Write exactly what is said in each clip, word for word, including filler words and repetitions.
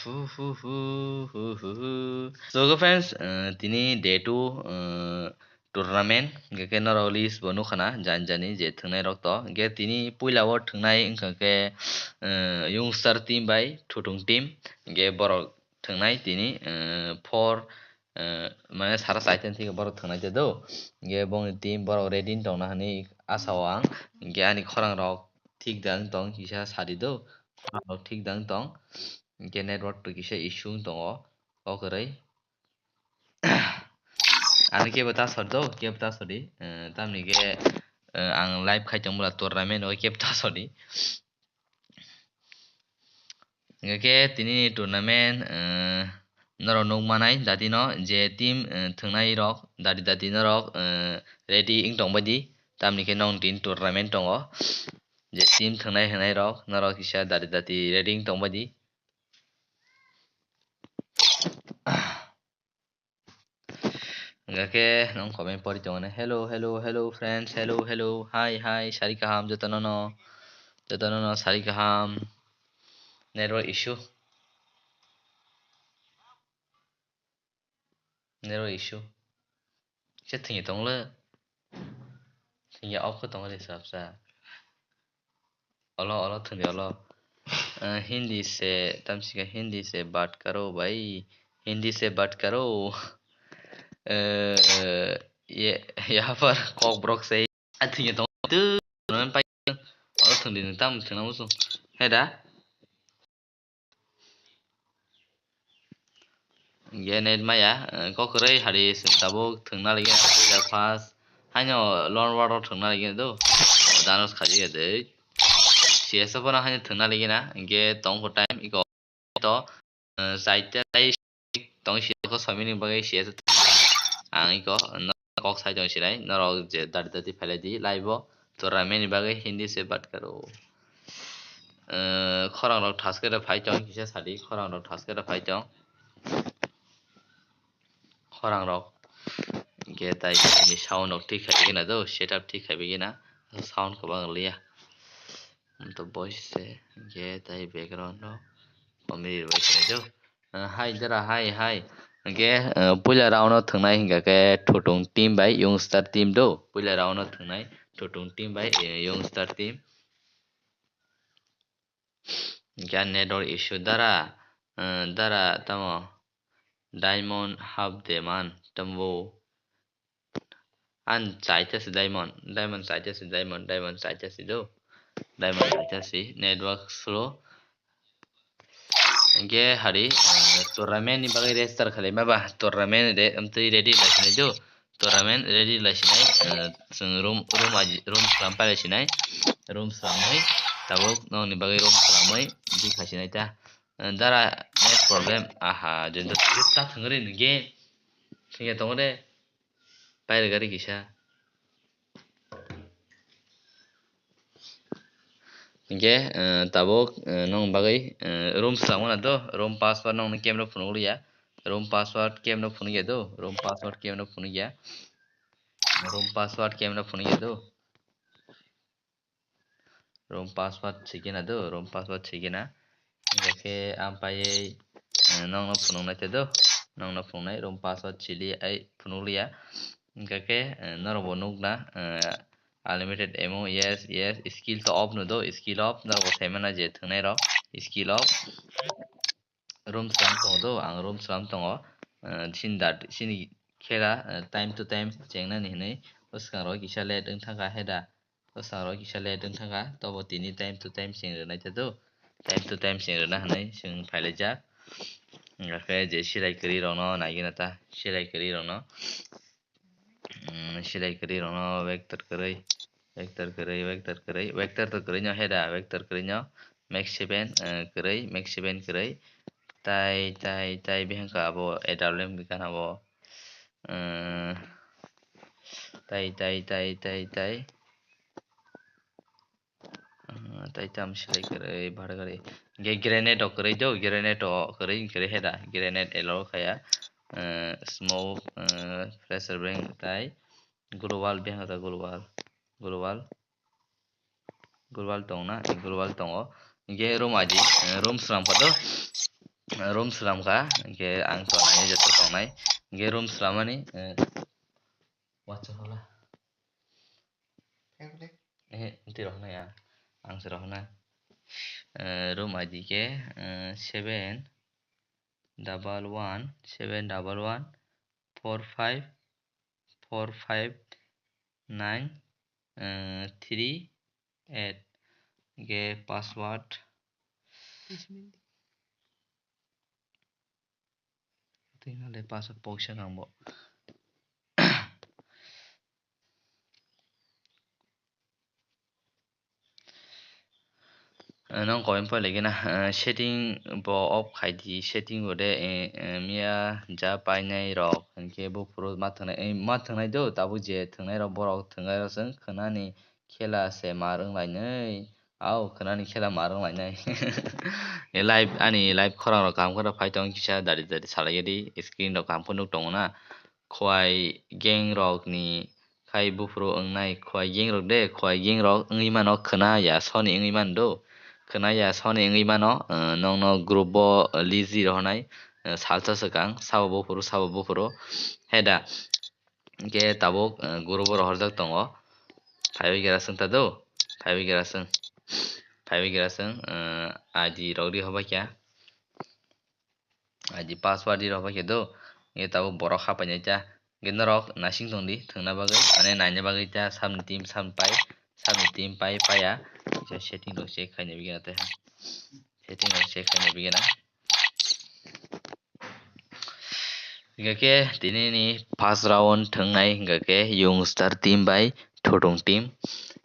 Hu, hu, hu, hu, hu, hu. So, okay, friends, uh, tini day two, uh, tournament, hingke norok list bo nukha na, jani jani je thwngnai rok to. Hingke tini puila o thwngnai wngkha khe, uh, Youngstar team bai Thuthung team, hingke borok thwngnai tini, uh, four, uh, mane sara saitan thik borok thwngnai te do. Hingke bongni team borok ready wng tongna hwnwi asa o ang. Hingke ani khorang rok thik da wng tong kisa sadi do. Khorang rok thik da wng tong. Hingke network to kisa issue wng tongo. O kwrwi. Ani kebo ta sor do, kebo ta sor di. Eh, tamni ke, eh, ang live khai tong bwla tournament o kebo ta sor di. Hingke tini ni tournament, eh, norok nuk manai dati no je team, eh, thwngnai rok dati dati norok, eh, ready wng tong bai di. Tamni ke nong tin tournament tongo. Je team thwngnai hwnai rok norok kisa dati dati ready wng tong bai di. Hingke nong comment pori tongo ne, "Hello, hello, hello, friends, hello, hello, hi, hi, sari kaham jotono no, jotono no sari kaham." Network issue. Network issue. Kisa thwngya tong le. Thwngya off khe tong le sabsa. Olo, olo, thwngya olo. Eh, Hindi se, tamsika Hindi se baat karo bhai. Hindi se baat karo. Eh, ye, yahan par Kokborok se. Ah, thwngya tong. Tu, pai. Olo thwngdi nang tam thwngna musu. He da. Hingke net maya, eh, kok kwrwi hari chwng tabuk thwngna lagi na, puila first haino lone war o thwngna lagi na do, danos khaji ya de. C S o phano haino thwngna lagi na, hingke tongkho time iko to, eh, chaita tong si ko soi minute bagwi C S o ang iko no kok sai tong sinai, norok je dati dati phailai di live o. Tournament ni bagwi Hindi se baat karo. Eh, khorang rok thaske da phai tong kisa sadi, khorang rok thaske da phai tong. Khorang rok. Hingke tai ni sound rok thik khai gina do, setup thik khai gina. Sound kwbang liya. To voice se, hingke tai background no. Comedy rok khai do. Eh, hai dara, hai, hai. Hingke, eh, puila round o thwngnai hingka khe Thutung team bai Youngstar team do. Puila round o thwngnai Thutung team bai, eh, Youngstar team. Hingke network issue dara, eh, dara tamo Diamond half de man tamo. An chaita si Diamond, Diamond chaita si Diamond, Diamond chaita si do. Diamond chaita si network slow. Hingke hari, eh, tournament ni bagwi register khalai ma ba, tournament re, amtwi ready lai sinai do. Tournament ready lai sinai, eh, chwng room, room aji, room slam pai lai sinai. Room slamwi, tabuk nokni bagwi room slamwi, di khai sinai ta. Eh, dara net problem, aha, jento ta thwngri nge, thwngya tongre. Pair gari kisa. Hingke, eh, tabuk, eh, nong bagwi, eh, room slamna do, room password nong ni camera phunuk liya. Room password camera phunuk ya do, room password camera phunuk ya. Room password camera phunuk ya do. Room password sikina do, room password sikina. Hingke ang paiye, eh, nongno phunuknai te do, nongno phunuknai room password sili ai phunukliya. Hingke, eh, norok bo nukna, eh, unlimited ammo, yes, yes, skill to off no do, skill off, norok bo saimana je thwngnai rok, skill off. Room slam tongo do, ang room slam tongo. Eh, sini da, sini khela, eh, time to time chengnani hinui. Bwskango kisa late wng thangkha heda. Bwskango kisa late wng thangkha. Tobo tini time to time cheng rwnai ta do. Time to time cheng rwna hinui chwng phailaijak. Hingkhe je silai kwrwi rokno naigwna ta, silai kwrwi rokno. Mm, silai kwrwi rokno vector kwrwi, vector kwrwi, vector kwrwi, vector to kwrwi no heda, vector kwrwi no max seven, eh, kwrwi, max seven kwrwi. Tai, tai, tai, bihangka abo A W M bikana bo. Eh, tai, tai, tai, tai, tai. Ah, tai tam silai kwrwi, bhar gari. Ge grenade o kwrwi do, grenade o kwrwi, kwrwi heda, grenade allow khaya. Eh, smoke, eh, pressure bang tai. Global bihang ta global. Global. Global tong na, global tongo. Ge room aji, eh, room slam pha do. Room slam kha, hwnkhe ang tongnai, joto tongnai. Hwnkhe room slamani, eh, wacha hola. Eh, twi rohornai ang. Ang se rohornai. Eh, room I D khe, eh, seven double one, seven double one, four five, four five nine, eh, three eight. Hwnkhe password. Twi nang de password poksa nang bo. Eh, nong comment pore lagi na, eh, setting bo off khai di, setting bo de, eh, eh, miya ja painai rok, hwnkhe buphuru ma thwngnai, eh, ma thwngnai do, tabuk je thwngnai rok borok thwngnai rok chwng khwnani khela se mar wng lainai, au khwnani khela mar wng lainai. Eh, live, ani live khorang rok kaham khe phai tong kisa dari dari salai di, screen rok kaham khe nuk tongo na. Khwai gang rok ni khai buphuru wngnai, khwai gang rok de, khwai gang rok wngwi mano, khwna ya soni wngwi mano do, khwna ya soni wngwi mano, eh, nongno group o list di rohornai, eh, salsa swkang, sabo buphuru, sabo buphuru, heda, hwnkhe tabuk, eh, group o rohorjak tongo, phaiwi gira swng ta do, phaiwi gira swng, phaiwi gira swng, eh, I D rok di hobai kha. I D password di rok bai khe do. Nge tabuk borok hapai nai ta. Nge norok naising tong di thwngna bagwi, mane naina bagwi ta, samni team sam pai, samni team pai paiya. Kisa setting rok check khaina bigena tei ha. Setting rok check khaina bigena. Hingke tini ni first round thwngnai hingke Youngstar team bai Thotung team.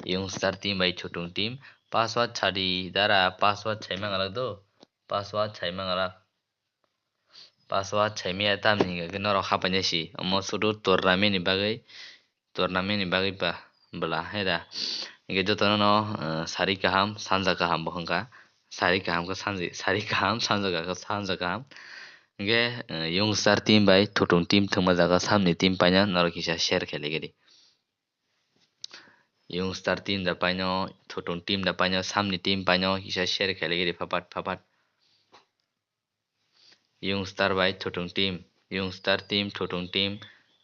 Youngstar team bai Thotung team. Password sadi dara, password sai mangalak do. Password sai mangalak. Password sai maya tamni hingke norok hapai nai si. Omo sudu tournament ni bagwi, tournament ni bagwi ba bwla he da. Hingke jotono no, eh, sari kaham, sanja kaham bo hwnka. Sari kaham khe sanja, sari kaham, sanja kaham, sanja kaham. Hingke, eh, Youngstar team bai Thotung team thwngma jaga samni team paina norok kisa share khe lege di. Youngstar team da paino, Thotung team da paino, samni team paino kisa share khe lege di phapat, phapat. Youngstar bai Thotung team, Youngstar team, Thotung team,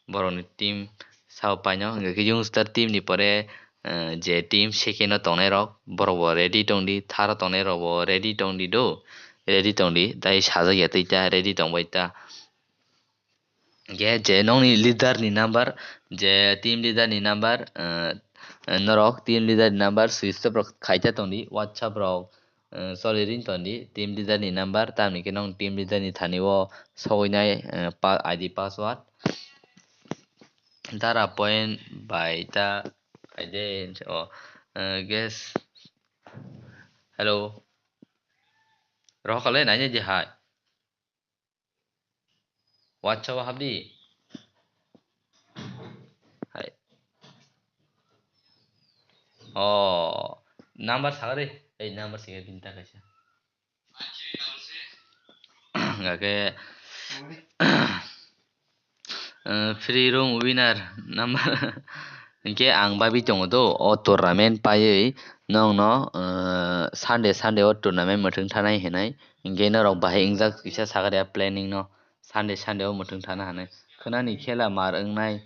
borokni team sao paino, hingke khe Youngstar team ni pore, eh, je team second o tongnai rok, borok bo ready tong di, third o tongnai rok bo ready tong di do, ready tong di, tai sajak ya twi ta, ready tong bai ta. Hingke je nongni leader ni number, je team leader ni number, eh, norok team leader ni number switch off rok khai ta tong di, WhatsApp rok, eh, choli ring tong di, team leader ni number, tamni khe nong team leader ni thani o sogwi nai, eh, pa-, I D password. Dara point bai ta khai de, o, eh, guys. Hello. Rohok le nai di hai. WhatsApp o hapdi. Hai. O, number sagari. Ei, number sagari, binta kaisa. Hingke, eh, free room winner number. Hingke ang babi tongo do, o tournament paiwi nongno, eh, Sunday, Sunday o tournament mwthang thanai hinai. Hingke norok bahai wngjak kisa sagari ya planning no. Sunday, Sunday o mwthang thana hinai. Khwnani khela mar wngnai.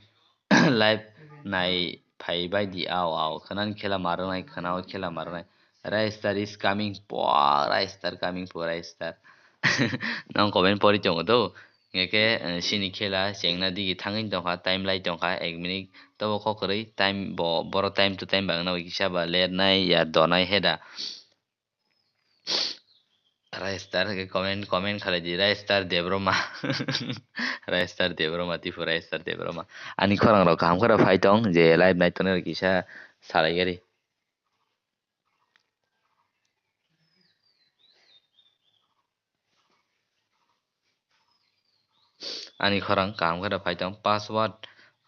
Live nai phai bai di, ao, ao. Khwnani khela mar wngnai, khwnao khela mar wngnai. Rai Star is coming, pua, Rai Star coming, pua, Rai Star. Nong comment pori tongo do. Hingke, eh, sini khela chengna digi thangwi tongkha, time lai tongkha, ek minute. Tobo kok kwrwi, time bo, boro time to time bagna bai kisa ba ler nai ya donai heda. Rai Star ke comment, comment khalai di, Rai Star Debroma. Rai Star Debroma, Tipu Rai Star Debroma. Ani khorang rok kaham khoro phai tong, je live nai tongnai rok kisa salai gari. Ani khorang kaham khe phai tong. Password,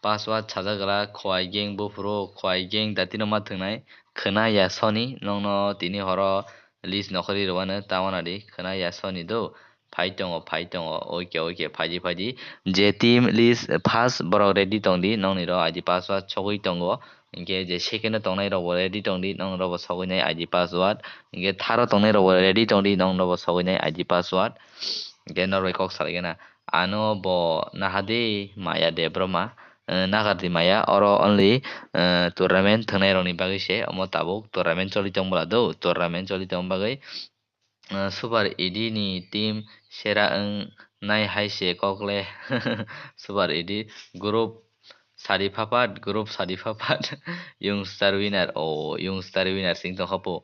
password sajak glak, khwai gang buphuru, khwai gang datino ma thwngnai, khwna ya soni, nongno tini horo list nokhorwi rwmano ta wana di, khwna ya soni do. Phai tongo, phai tongo, oike, oike, phaidi, phaidi. Je team list first borok ready tong di, nongni ro I D password sogwi tongo. Hingke je second o tongnai rok bo ready tong di, nong rok bo sogwi nai I D password. Hingke third o tongnai rok bo ready tong di, nong rok bo sogwi nai I D password. Hwnkhe norok bai kok salaikhe na, ano bo naha di maya de bro ma, eh, nagar di maya, oro only, eh, tournament thwngnai rokni bagwi se omo tabuk tournament choli tong bwla do, tournament choli tong bagwi, eh, Super Edi ni team sera wng nai hai se kok le. Super Edi group sadi phapat, group sadi phapat. Youngstar winner, o Youngstar winner sing tongkha po.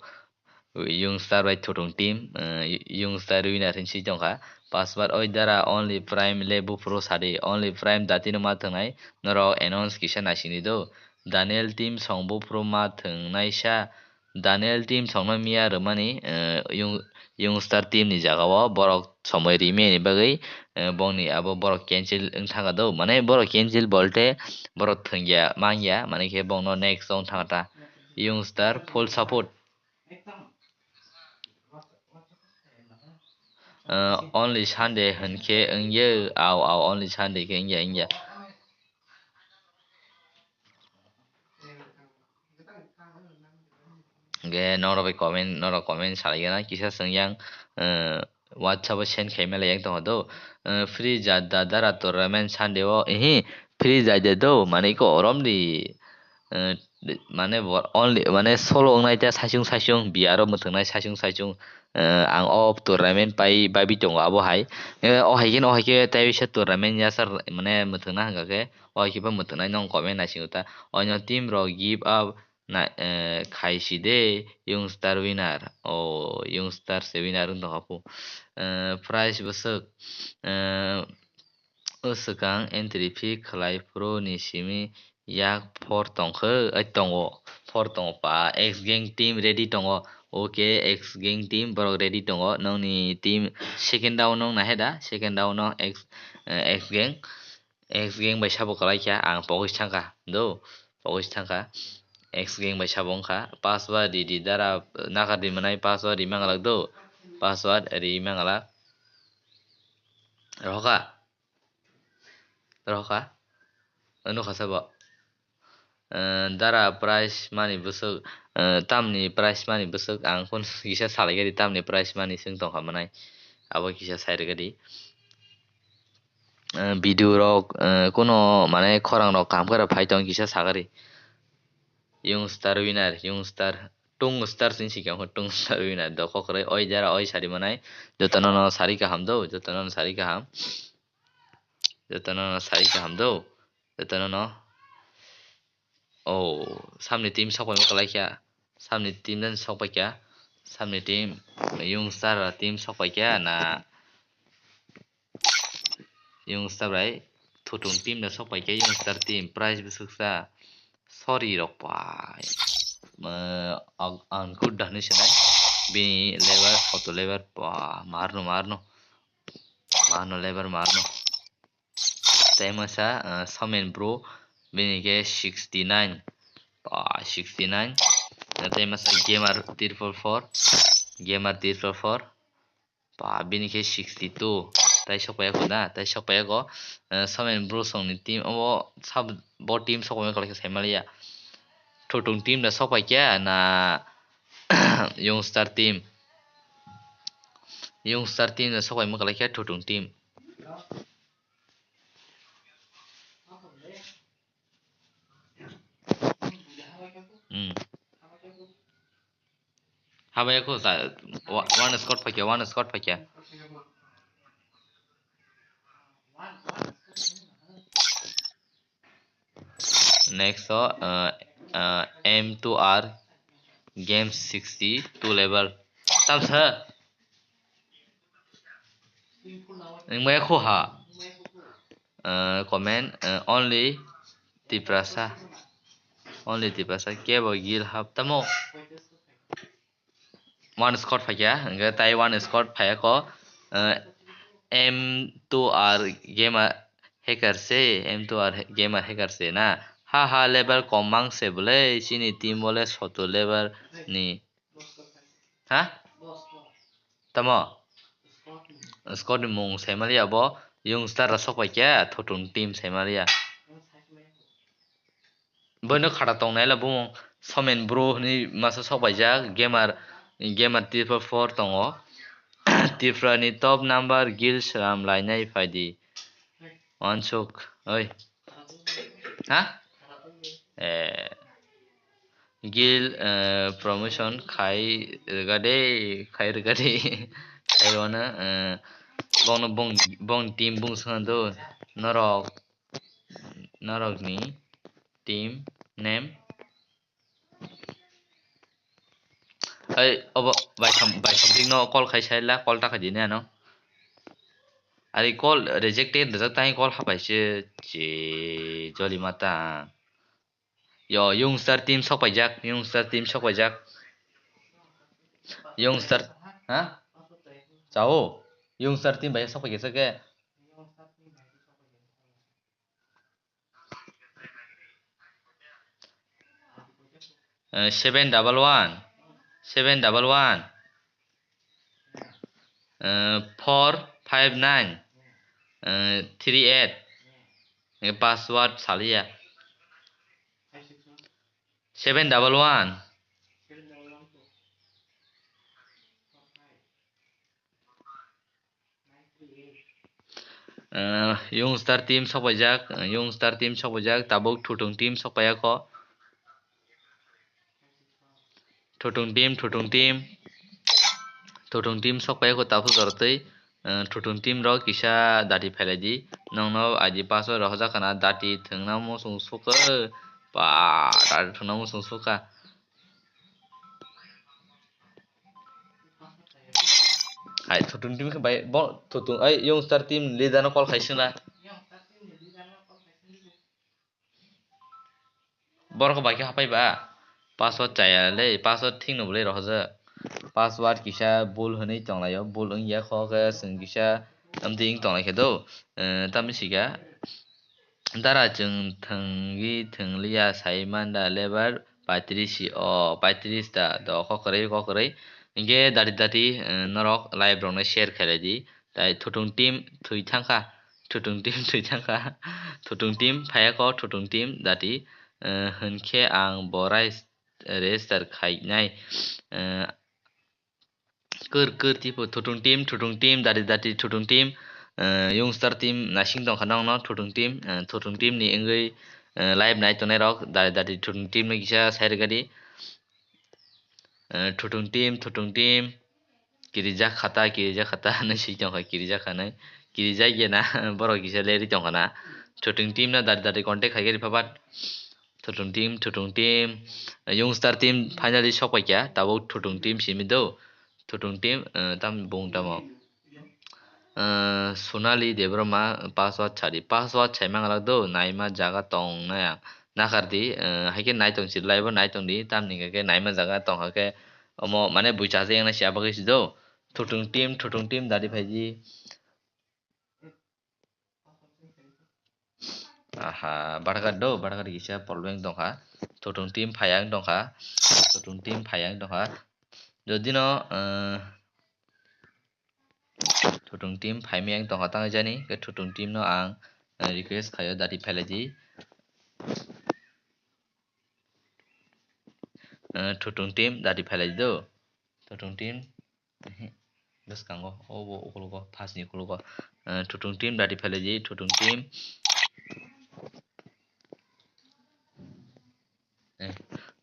Youngstar bai Thutung team, eh, Youngstar winner hinwi swi tongkha. Password oi dara only Prime le buphuru sadi, only Prime datino ma thwngnai, norok announce kisa naisingdi do. Daniel team song buphuru ma thwngnai sa, Daniel team songno miya rwmani, eh, Young-, Youngstar team ni jagao borok somoi rimani bagwi, eh, bongni abo borok cancel wng thangkha do. Mane borok cancel bolte borok thwngya mangya, mane khe bongno next wng thangkha ta. Youngstar full support. Eh, only Sunday hwn khe wngya, au, au, only Sunday khe wngya, wngya. Hwnkhe norok bai comment, norok comment salaigena kisa chwng yang, eh, WhatsApp o send khaima le yang tongo do. Eh, free ja da dara tournament Sunday o, ehe, free ja de do, mane iko orom di. Eh, mane bo only, mane solo wngnai ta saichung saichung, biaro mwthwngnai saichung saichung. Eh, ang o tournament pai babi tongo abo hai. Eh, o hai khe, o hai khe tei bisa tournament yasar mane mwthwngna hwnkha khe, o hai khe bo mwthwngnai nong comment naisingo ta. Oino team rok give up na, eh, khaisi de, Youngstar winner. O, Youngstar se winner wng tongkha pu. Eh, prize bwswk, eh, o swkang entry fee khlai phuru ni simi yak four tongkhe, ai tongo, four tongo pa, X Gang team ready tongo. Okay, X Gang team borok ready tongo. Nongni team second round nong nahe da, second round no X, eh, X Gang. X Gang bai sabo kwlai kha, ang pogis thangkha, do, pogis thangkha. X Gang bai sabo wngkha, pass ba di di dara, nakar di mwnai, pass ba ri mangalak do, pass ba ri mangalak. Rohoka? Rohoka? Nukha sabo. Eh, dara price mani bwswk, eh, tamni price mani bwswk ang phone kisa salai gadi tamni price mani swng tongkha mwnai. Abo kisa sai rwgadi. Eh, video rok, eh, kuno mane khorang rok kaham khe rw phai tong kisa sagari. Youngstar winner, Youngstar, Tungstar sing sikang ho, Tungstar winner. Doko kwrwi, oi jara, oi sari manai. Jotono no sari kaham do, jotono no sari kaham. Jotono no sari kaham do, jotono no. Oh, samni team sokpai ma kwlai kha. Samni team den sokpai kha. Samni team, Youngstar team sokpai kha na. Youngstar bai Thutung team da sokpai kha, Youngstar team prize bwswksa. Sorry rok pai. Eh, ang, ang kut dahni sinai. Bini level, photo level, pa, marno, marno. Marno level, marno. Tei masa, eh, Somen Bro, bini khe sixty nine. Pa, sixty nine. Tei masa Gamer triple four. Gamer triple four. Pa, bini khe sixty two. Tai sokpaiya ko da, tai sokpaiya ko, eh, Somen Bro song ni team, obo sab-, bo team sokpaiya kwlai khe saimaliya. Thutung team da sokpai khe na Youngstar team. Youngstar team da sokpai ma kwlai khe Thutung team. Hmm. Habaya ko sa, wa-, one squad phaikya, one squad phaikya. Next o, uh, uh, M two R game sixty two level. Tamsa. Nungmaya kho ha. Uh, comment, uh, only Tiprasa. Only Tiprasa. Kebo gil hap tamo. One squad phaikya, hwnkhe tai one squad phaiya ko, eh, M two R gamer hacker se, M two R gamer hacker se na. Ha ha, level kom mang se bwle, chini team bole soto level ni. Ha? Tamo? Squad ni mung saimaliya bo, Youngstar rok sokpaikya, Thotung team saimaliya. Boino khata tongnai la bumung Somen Bro hwnwi masa sokpaijak, gamer, gamer triple four tongo. Tripura ni top number Gil Sram lainai phaidi. Wansuk, oi. Ha? Eh. Gil, eh, promotion khai rwgade, khai rwgade. Khai rwna, eh, bongno bong, bong team bung swngo do. Norok, norokni team name. Ai, obo, bai sam, bai samthik no call khai sai la, call ta khai dini ano. Ari call rejected rijak tang call hapai se, che, joli mata. Yo, Youngstar team sok paijak, Youngstar team sok paijak. Youngstar, ha? Chao, Youngstar team bai sok paijak ke. Eh, seven double one, seven double one, eh, four five nine, eh, three eight. Eh, password saliya. Seven double one. Eh, Youngstar team sok paijak, eh, Youngstar team sok paijak, tabuk Thutung team sok paiyakho. Thutung team, Thutung team. Thutung team sok paiyakho tabuk jora twi, eh, Thutung team rok kisa dati phailai di. Nongno I D password rohorjak khana dati thwngna muchung sukha. Ba, dati thwngna muchung sukha. Hai, Thutung team khe bai, bo, Thutung, ai, Youngstar team leader no call khai singla. Borok bai khe hapai ba? Password chaya le, password thik no bwlai rohorjak. Password kisa bul hwnwi tonglaio, bul wngya kho khe chwng kisa amtwi wng tonglai khe do. Eh, tamni sika. Dara chwng thwngwi thwngliya sai manda lebar paitris si o paitris ta do kokrwi kokrwi. Hinkhe dati dati, eh, norok live rokno share khailai di. Tai Thutung team thwi thangkha, Thutung team thwi thangkha, Thutung team phayakho, Thutung team dati, eh, hinkhe ang bo rai register khainai, eh, Kir, kir, tipo, Thutung team, Thutung team, dati, dati, Thutung team, eh, Youngstar team, naising tongkha nokno, Thutung team, eh, Thutung team ni wngwi, eh, live nai tongnai rok, dati, dati, Thutung team no kisa sai rwgadi. Eh, Thutung team, Thutung team, kirijak khata, kirijak khata, hinwi swi tongkha, kirijak khanai, kirijak ya na, borok kisa lerwi tongkha na, Thutung team no dati, dati, contact khai khe riphabat. Thutung team, Thutung team, Youngstar team finally sok paikha, tabuk Thutung team simi do. Thutung team, eh, tam bung tamo. Eh, Sonali Debbarma password sadi, password sai mangalak do, naima jaga tong naya. Nakar di, eh, haikhe nai tong si, live o nai tong di, tamni hwnkhe naima jaga tong hakhe omo mane buicha se yang na si abagwi si do. Thutung team, Thutung team dadi phaidi. Aha, bargar do, bargar kisa problem tongkha. Thutung team phayang tongkha. Thutung team phayang tongkha. Jodi no, eh, Thutung team phaimiyang tongkha tang jani, ke Thutung team no ang, eh, request khayo dati phailai di. Eh, Thutung team dati phailai di do. Thutung team. Ehe, bwskango, obo ukologo, first ni ukologo. Eh, Thutung team dati phailai di, Thutung team. Eh,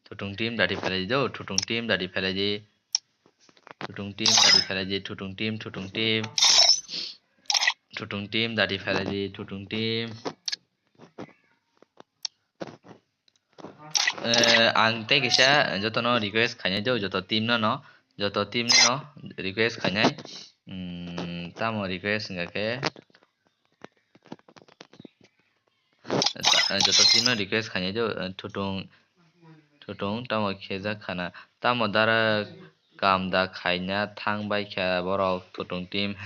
Thutung team dati phailai di do, Thutung team dati phailai di. Thutung team dati phailai di, Thutung team, Thutung team. Thutung team dati phailai di, Thutung team. Eh, ang tei kisa jotono request khainai do, joto team no no, joto team no request khainai. Hmm, tamo request wngkha khe, eh, joto team no request khainai do, eh, Thutung, Thutung tamo khejak khana, tamo dara kam da khaina thang bai kha borok Thutung team.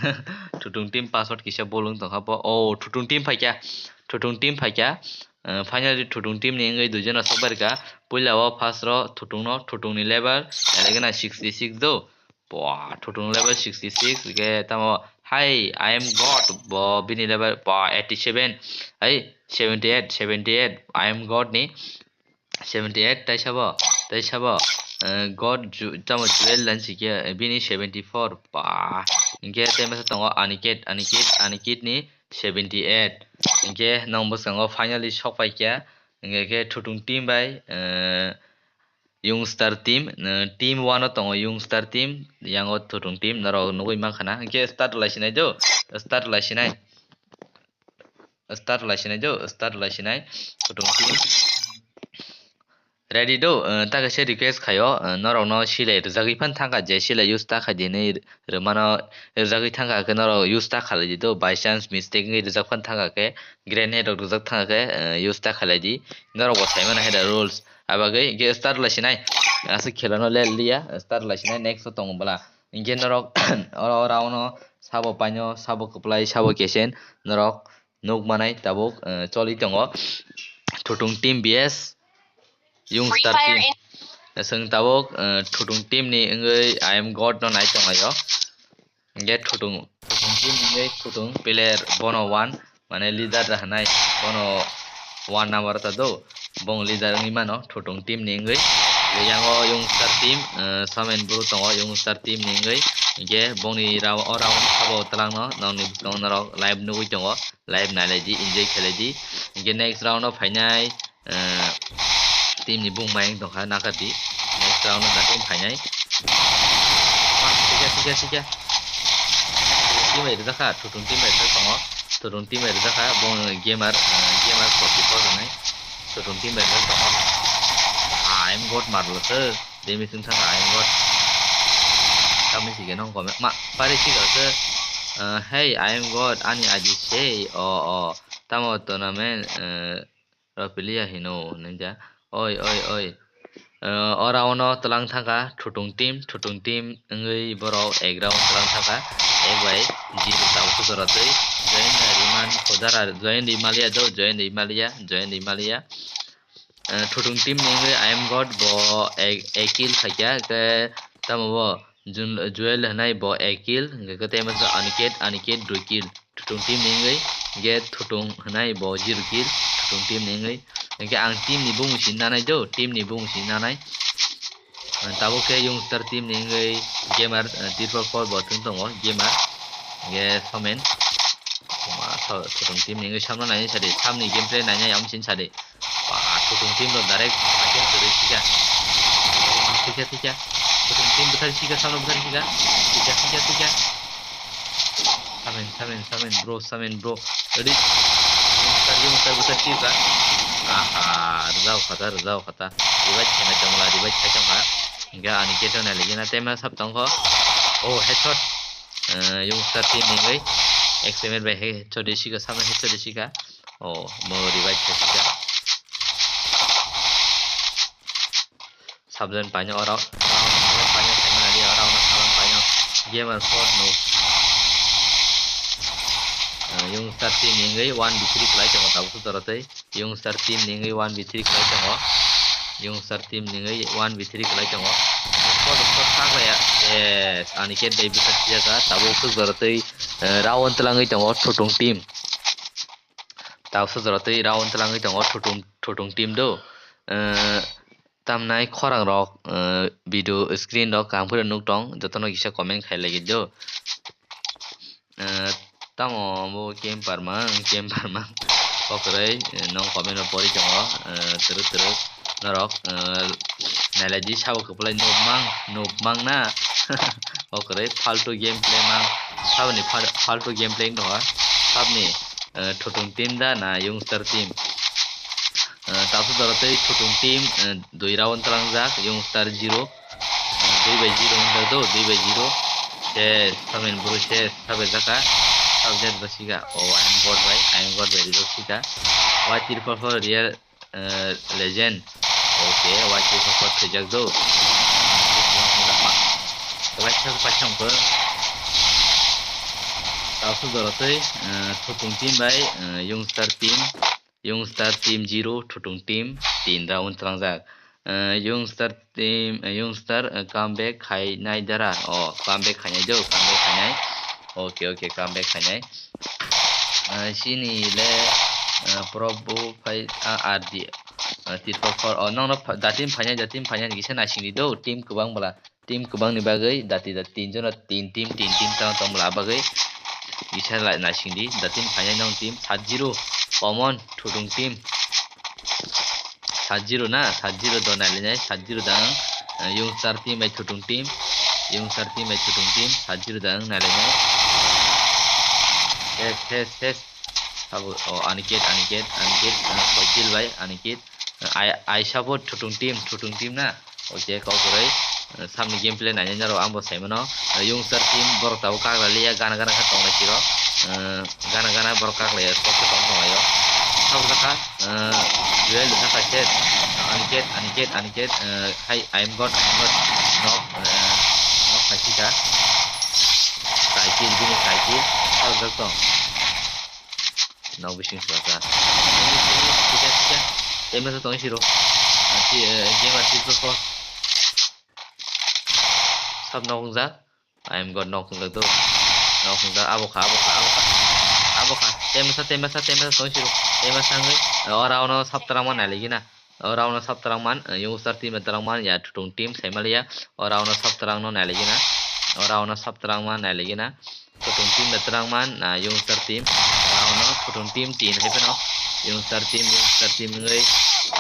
Thutung team password kisa bolong tongkha bo. Oh, Thutung team phaikha. Thutung team phaikha. Eh, finally Thutung team ni wngwi duijon rok sok bai rwkha. Puila o first ro Thutung no, Thutung ni level, elegena sixty six do. Bwa, Thutung level sixty six, ge tamo, "Hi, I am God," bo bini level, bwa, eighty seven. Hai, seventy eight, seventy eight, I am God ni. Seventy eight, tai sabo, tai sabo, eh, God ju-, tamo Joel dan sikhe, eh, bini seventy four, ba, Hinkhe tei masa tongo Aniket, Aniket, Aniket ni seventy eight. Hinkhe nong bwskango finally sok pai kha. Hinkhe khe Thutung team bai, eh, Young Star team, eh, team one o tongo Young Star team, yango Thutung team, norok nugwi mankha na. Hinkhe start lai sinai do, start lai sinai. Start lai sinai do, start lai sinai. Thutung team. Ready do, eh, ta kaisa request khaio, eh, norokno silai rwjagwi phan thangkha, je silai use ta khaidi hinwi rwmano rwjagwi thangkha khe norok use ta khalai di do, by chance mistake wngwi rwjak phan thangkha khe, grenade rok rwjak thangkha khe, eh, use ta khalai di, norok bo sai mano hai da rules. Abagwi hinkhe start lai sinai, aswk khelano le liya, start lai sinai, next o tongo bwla. Hinkhe norok oro, oro, ono sabo paino, sabo kwplai, sabo kesen, norok nuk manai tabuk, eh, choli tongo. Thutung team B S, Young Star team. Chwng tabuk, eh, Thutung team ni wngwi I am God no nai tonglaio. Hinkhe Thutung, Thutung team ni wngwi Thutung player bono one, mane leader da hinai, bono one number ta do, bong leader wngwi mano Thutung team ni wngwi. Yango Young Star team, eh, Samen Bru tongo Young Star team ni wngwi. Hinkhe bongni round, o round sabo twlangno nongni bwskango norok live nugwi tongo. Live nailai di, enjoy khelai di. Hinkhe next round o phainai, eh, team ni bung mayung tongkha, nakar di. Next round o da team phainai. Sikha, sikha, sikha. Team bai rijak kha, Thutung team bai rijak tongo. Thutung team bai rijak kha, bo gamer, eh, gamer forty four hinwi. Thutung team bai rijak tongo. Ah, I am God marlo se. Demi sung thangkha I am God. Tamni sikhe nong comment ma pari sikha se. Eh, hey, I am God, ani aji sei. O, o. Tamo tournament, eh, Ropilia hino, ninja. Oi, oi, oi. Eh, o round o twlang thangkha Thutung team, Thutung team wngwi borok ek round twlang thangkha, ek bai zero tabuk jora twi. Join Riman Kodara, Join Rimalia do, Join Rimalia, Join Rimalia. Eh, Thutung team ni wngwi I am God bo ek, ek kill khaikha, khe tamo bo Jun-, Joel hinai bo ek kill, hwnkhe khe tei masa Aniket, Aniket dui kill. Thutung team ni wngwi, hwnkhe Thutung hinai bo zero kill, Thutung team ni wngwi. Hwnkhe ang team ni bumung si nanai do, team ni bumung si nanai. Eh, tabuk khe Young Star team ni wngwi Gamer, eh, triple four bo thwng tongo, Gamer. Hwnkhe Somen. Thutung team ni wngwi samno nainai sadi, samni gameplay nainai amsini sadi. Ba, Thutung team rok direct attack kwrwi sika. Thika, thika. Thutung team bwthar sika, samno bwthar sika. Thika, thika, thika. Samen, samen, samen, bro, samen, bro. Ready? Yung star, yung star bwthar sika. Aha, rwjak kha ta, rwjak kha ta. Revive khaina tongla, revive khai tongkha. Hingke ani keto na lagi na tema sab tongkho. Oh, headshot. Eh, yung star team ni bai. X M R bai headshot de sika, samen headshot de sika. Oh, mo revive khai sika. Subzone paino oro, oro paino saimano di, oro, oro subzone paino. Gamer four no. Eh, yung star team ni wngwi one v three kwlai tongo tabuk sujaro tei. Yung star team ni wngwi one v three kwlai tongo. Yung star team ni wngwi one v three kwlai tongo. Four, four tak laya. Yes, ani ke dai bisa tiyaka tabuk sujaro tei, eh, round twlangwi tongo Thutung team. Tabuk sujaro tei round twlangwi tongo Thutung, Thutung team do. Eh, Tamnai khorang rok, eh, video screen rok kaham phano nuk tong, jotono kisa comment khai lagi do. Eh, tamo bo camper mang, camper mang. Okroi, eh, nong comment rok pori tongo, eh, twrwk twrwk norok, eh, nailai di sabo kwplai nuk mang, nuk mang na. Okroi faltu gameplay mang, saboni fal-, faltu gameplay wng tongkha, saboni, eh, Thutung team da na Youngstar team. Eh, tabuk jora tei Thutung team, eh, dui round twlangjak, Youngstar zero, eh, dui bai zero wngkha do, dui bai zero. Ses, samen bro ses, sabe jaka, sabe jaka sika. Oh, I am God bai, I am God bai rijak sika. White triple four real, eh, legend. Okay, white triple four thwijak do. Kebai sa paithang ko. Tabuk jora tei, eh, Thutung team bai, eh, Youngstar team. Youngstar team zero, Thutung team tin round twlangjak. Eh, Youngstar team, eh, Youngstar, eh, comeback khainai dara. Oh, comeback khainai do, comeback khainai. Okay, okay, comeback khainai. Eh, chini le, eh, Pro bo phai, ah, R D, eh, triple four. Oh, nongno pha-, da team phainai, da team phainai, kisa naising di do, team kwbang bwla. Team kwbangni bagwi dati dati tin jona, tin team, tin team tang tong bwla bagwi kisa lai naising di. Da team phainai nong team sat zero, common, thutung team. Sat zero na, sat zero do nailainai, sat zero da ang, eh, youngster team bai thutung team, youngster team bai thutung team, sat zero da ang nailainai. Ses, ses, ses. Abo, oh, Aniket, Aniket, Aniket, eh, soi kill bai, Aniket. Eh, I, I support thutung team, thutung team na. Oke, kok kwrwi, eh, samni gameplay nainai norok ang bo sai mano. Eh, youngster team borok tabuk kak raliya, gana gana khe tongnai siro. Eh, gana gana borok kak laiya, kok khe tong tonglaio. Tabuk kha, eh, duel wngkha kaisa. Aniket, Aniket, Aniket, eh, hai, I am God, I am God. Nok, eh, nok kaisa ka. Cycle, bini cycle. Tabuk tong. Nok bising sibasa. Sika, sika. Emasa tong siro. Ati, eh, gamer siro ko. Sab nok wngjak. I am God nok wngjak do. Nok wngjak. Abo kha, abo kha, abo kha. Abo kha. Temasa, temasa, temasa tong siro. Temasa wngwi. Ora ono sab twrangma nailigina. Ora ono sab twrangman. Youngster team twrangman. Ya thutung team saimaliya. Ora ono sab twrangno nailigina. Ora ono sab twrangma nailigina. Thutung team da twrangman, na youngster team. Ora ono thutung team tin hai phano. Youngster team, youngster team wngwi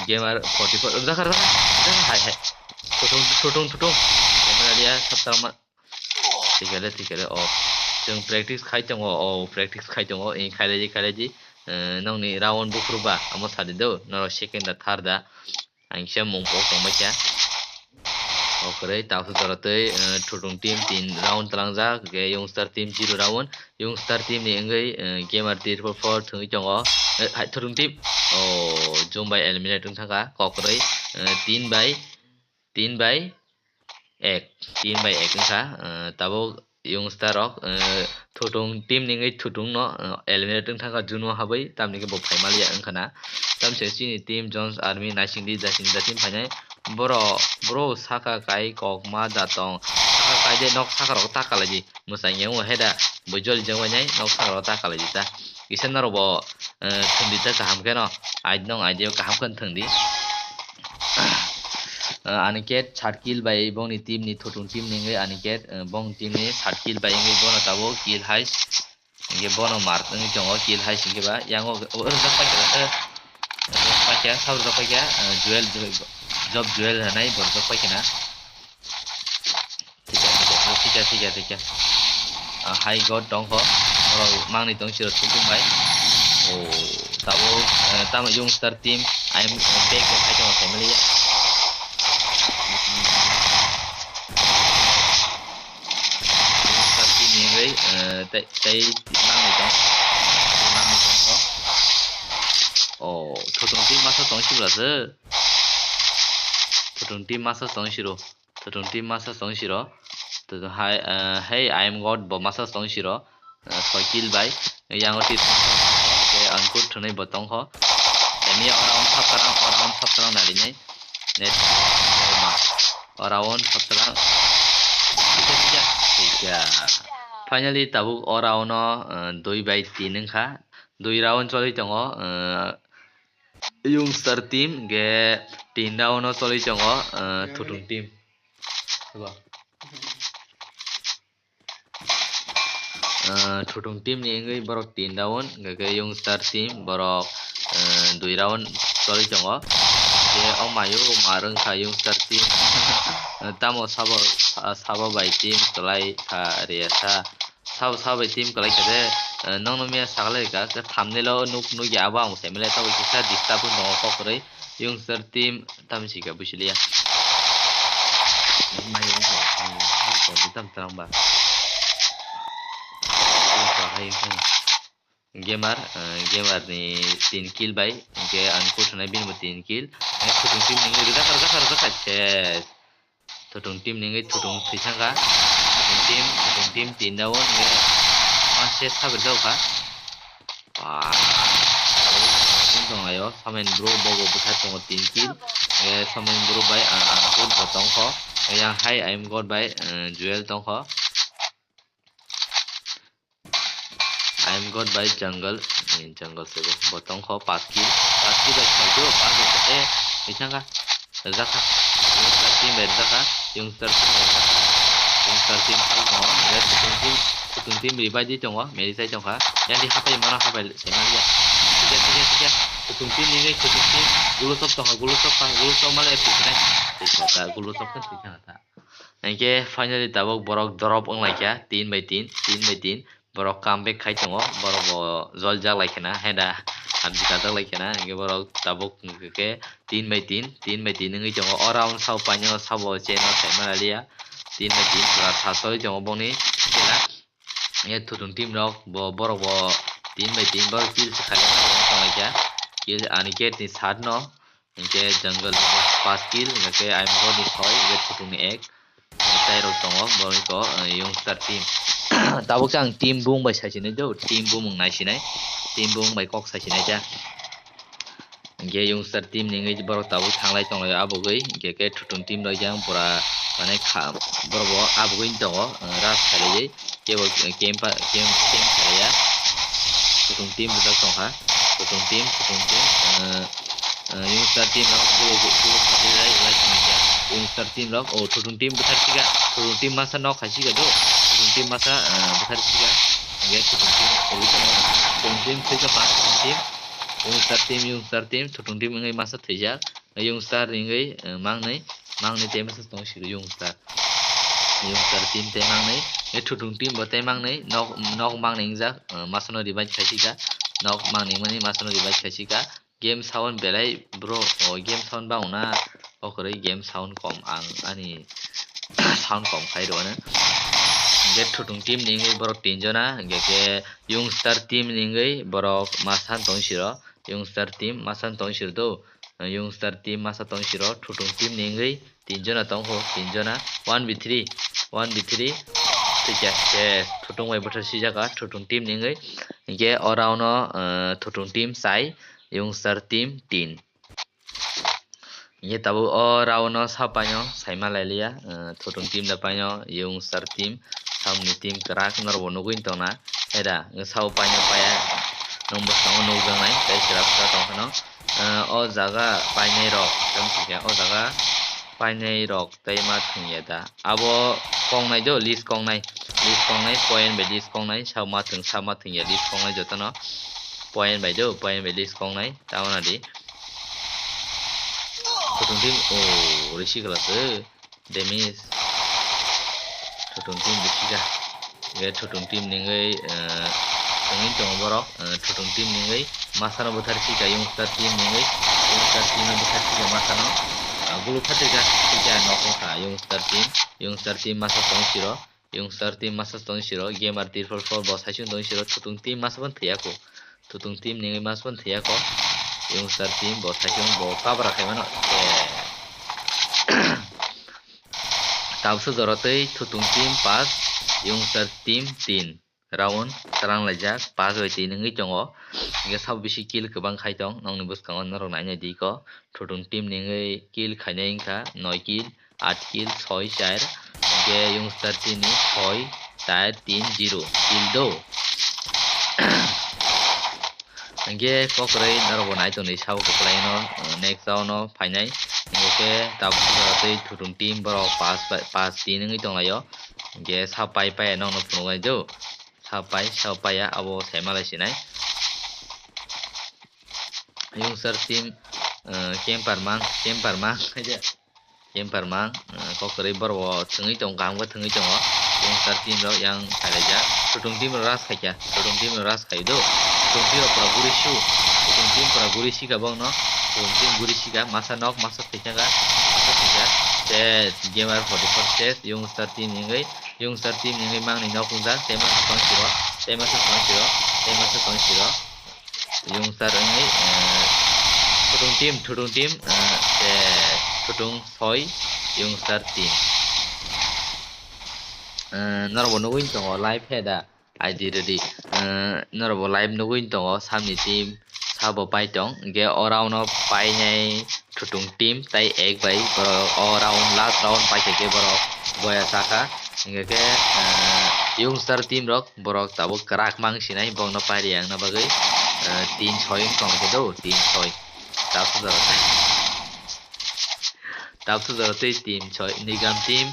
gamer forty four. Jakha, jakha, jakha, hai, hai. Thutung, thutung, thutung. Camera dia sab twrangman. Thikale, thikale, oh. Chwng practice khai tongo, oh, practice khai tongo. Ee, khailai di, khailai di. Eh, nokni round buphuru ba, amo sadi do. Norok second da, third da. Ang kisa mung pok tongbaikha. Okroi, taksa jora tei, eh, thutung team tin round tlangjak, hwnkhe youngster team zero round. Youngster team ni wngwi, eh, gamer triple four thwngwi tongo. Eh, hai, thutung team. Oh, jumbai eliminate wngkha kha, kokroi, eh, tin bai, tin bai ek, tin bai ek wngkha, eh, tabuk youngster rok, eh, thutung team ni wngwi thutung no, eh, eliminate wngkha kha juno habwi, tamni khe bo phaimaliya wngkha na. Tamse chini team Jones Army naising di, jasing da team phainai. Boro, boro saka kai kok ma da tong. Saka kai de nok saka rok ta kalai di. Mwsang yang o heda bui joli jang bai nai nok saka rok ta kalai di ta. Kisa norok bo, eh, thwng di ta kaham khe no. Ai nong ai de kaham khe thwng di. Eh, ani khe third kill bai bongni team ni, thutung team ni wngwi ani khe, eh, bong team ni third kill bai wngwi bono tabuk kill hai. Hingke bono mar wngwi tongo, kill hai singke ba. Yang o, o, o, rijak paikha, eh, rijak paikha, sabo rijak paikha, eh, Joel, Joel, Job Joel hinwi bo rijak paikha na. Thikya, thikya, thikya, thikya, thikya. Ah, hai God tongkho, oro mangni tong siro thutung bai. Oh, tabuk, eh, tamo youngster team, I am back, hai tongma family. Sati ni wngwi, eh, tei, tei nangni tong, nangni tong kho. Oh, thutung team masa tong sibla se. Thutung team masa tong siro. Thutung team masa tong siro. Thutung hai, eh, hey, I am God bo masa tong siro. Eh, soi kill bai. Yang o tit. Ke angkur thunai bo tong kho. Temi ora on sap tarang, ora on sap tarang nari nai. Net. Ora on sap tarang. Tiga, tiga. Tiga. Finally, tabuk ora ono, eh, dui bai tin wngkha. Dui round choli tongo, eh, Youngster team, ge tin round o choli tongo, eh, thutung team. Abo. Eh, thutung team ni wngwi borok tin round, hwnkhe youngster team borok, eh, dui round choli tongo. Je o mayo mar wngkha youngster team. Eh, tamo sabo, sa-, sabo bai team kwlai kha riyasa. Sabo, sabo bai team kwlai kha de. Eh, nokno miya saklai kha, khe thumbnail o nuk, nukya abo ang sai male tabuk kisa disturb wng tongo kok kwrwi. Youngster team. Tam si ka busi liya. Mai yang ko. Ko di tam tam ba. Ko hai hai. Gamer, eh, gamer ni tin kill bai. Hingke ang ko thunai bini bo tin kill. Ang ko thung team ni rida kar kar kar kar ses. Thutung team ni wngwi thutung thwi thangkha. Thutung team, thutung team tin round wngwi ma se sabri jaukha. Ba. Team tonglaio, Samen Bro bobo bwthai tongo tin kill. Eh, Samen Bro bai ang, ang God bo tongkho. Yang hai I am God bai, eh, Joel tongkho. I am God by Jungle. Eh, Jungle sebo. Bo tongkho pas kill. Pas kill bai khlai do, pas bai khlai. Eh, bisang kha. Rijak kha. Youngster team bai rijak kha. Youngster team bai rijak kha. Youngstar team phai tongo. Hingke Thutung team, Thutung team revive di tongo. Meri chai tongkha. Yang di hapai mano hapai se manya. Tiga, tiga, tiga. Thutung team ningwi Thutung team. Gulusop tongkha, Gulusop pa, Gulusop male F P sinai. Tisa ta, Gulusop kan tisa ta. Hingke finally tabok borok drop wnglaikha. Tin by tin, tin by tin. Borok comeback khai tongo, borok bo jol jak lai khena, heda hamjika jak lai khena, hingke borok tabuk hingke tin by tin, tin by tin wngwi tongo. O round sao paino sabo cheno saima lalia, tin by tin pura thasoi tongo boni khela. Hingke Thutung team rok bo, borok bo tin by tin borok kill se khailai tonglaikha, kill ani gate ni side no. Hingke jungle ni pas kill, hingke ayang bo ni soi, hingke Thutung ni ek. Tei rok tongo, borok iko, eh, Youngstar team. Tabuk ang team bung bai sai sinai do, team bung nai sinai, team bung bai kok sai sinai ta. Hingke Youngstar team ni wngwi borok tabuk thanglai tonglaio abogwi, hingke khe Thutung team rok yang pura mane kha, borok bo abogwi tongo, eh, rush khailaiwi. Kebo, eh, camp pa, camp, camp khalaiya. Kutung team bwsajak tongkha. Kutung team, kutung team, eh, eh, Youngstar team rok, bulu, bulu, bulu, khatirlai, lai tongkha. Youngstar team rok, oh, Thutung team bwthar sika. Thutung team masa nok khai sika do. Thutung team masa, eh, bwthar sika. Hingke Thutung team, oh, Thutung team, Thutung team, Youngstar team, Youngstar team, Thutung team wngwi masa thwijak. Youngstar ringwi, eh, mangnwi, mangnwi tei masa tong siro Youngstar. Youngstar team tei mangnwi, eh, Thutung team bo tei mangnwi, nok, nok mangnwi wngjak, eh, masano revive khaisika, nok mangnwi mani masano revive khaisika. Game sound belai bro, o game sound bangna, o kwrwi game sound kom ang ani sound kom khai rwno. Hingke Thutung team ni wngwi borok tin jona, hingke khe Youngstar team ni wngwi borok masa tong siro, Youngstar team masa tong siro do. Youngstar team masa tong siro, Thutung team ni wngwi tin jona tong kho, tin jona, one v three, one v three, thikya se Thutung bai bwthar sijaka, Thutung team ni wngwi, hingke o round o, eh, Thutung team sai, Youngstar team tin. Hingke tabuk o round o sa paino saima lailiya, eh, Thutung team da paino, Youngstar team, samni team kwrak norok bo nugwi tongna, heda, sao paino paya, nwng bwskango nukjaknai, tei chwra bwsa tong phano. Eh, o jaga painai rok, tamo khe o jaga painai rok tei ma thwngya da. Abo kongnai do, list kongnai, list kongnai, point by list kongnai, sa ma thwng, sa ma thwngya, list kongnai jotono. Point by do, point by list kongnai, tamo nadi. Kutung team, oh, risi kala se. Demis. Thutung team bisi ka. Hingke Thutung team ni wngwi, eh, wngwi tongo borok. Eh, Thutung team ni wngwi masano bwthar sika, Youngstar team ni wngwi, Youngstar team no bwthar sika masano. Ah, gulu phatirka, sika nok wngkha, Youngstar team, Youngstar team masa tong siro, Youngstar team masa tong siro, Gamer triple four bo saisung tong siro, Thutung team masa phan thwiya ko. Thutung team ni wngwi masa phan thwiya ko. Youngstar team bo saisung bo kabra khaimano. Eh. Tabuksa jora tei Thutung team pass, Youngstar team tin. Round twlang laijak, pass bai tin wngwi tongo. Hingke sabo bisi kill kwbang khai tong, nokni bwskango norok nainai di ko. Thutung team ni wngwi kill khainai wngkha, noi kill, aat kill, soi, char. Hingke Youngstar team ni soi, char, tin, zero. Kill do. Hingke kokroi norok bo nai tongdi sabo kwplai no, eh, next round o phainai. Hingke tabuk tei Thutung team borok pass bai, pass tin wngwi tonglaio. Hingke sa pai pai nokno phunuknai do. Sa pai, sa pai ya, abo sai malai sinai. Youngstar team, eh, camper mang, camper mang, Camper mang, eh, kok kwrwi borok bo thwngwi tongo, kaham khe thwngwi tongo. Youngstar team rok yang phailaijak. Thutung team rok rush khaikha, Thutung team rok rush khai do. Thutung team rok pura guri su, Thutung team pura guri sika bokno. Thutung team guri sika, masa nok, masa thwikha, masa thwikha. Ses, Gamer forty four ses, Youngstar team ni wngwi, Youngstar team ni wngwi mangni nok wngjak, tei masa tong siro, tei masa tong siro, tei masa tong siro. Youngstar wngwi, eh, Thutung team, Thutung team, eh, eh, Thutung soi, Youngstar team. Eh, norok bo nugwi tongo live he da, I D ready. Eh, norok bo live nugwi tongo, samni team, sabo pai tong, hingke o round o painai Thutung team, tai ek bai borok o round, last round paikha khe borok boya saka, hingke khe, eh, Youngstar team rok. Borok tabuk kwrak mang sinai, bokno pairi ang na bagwi, eh, tin soi wng tong khe do, tin soi. Tabuk jora tei, tabuk jora tei tin soi, Nigam team,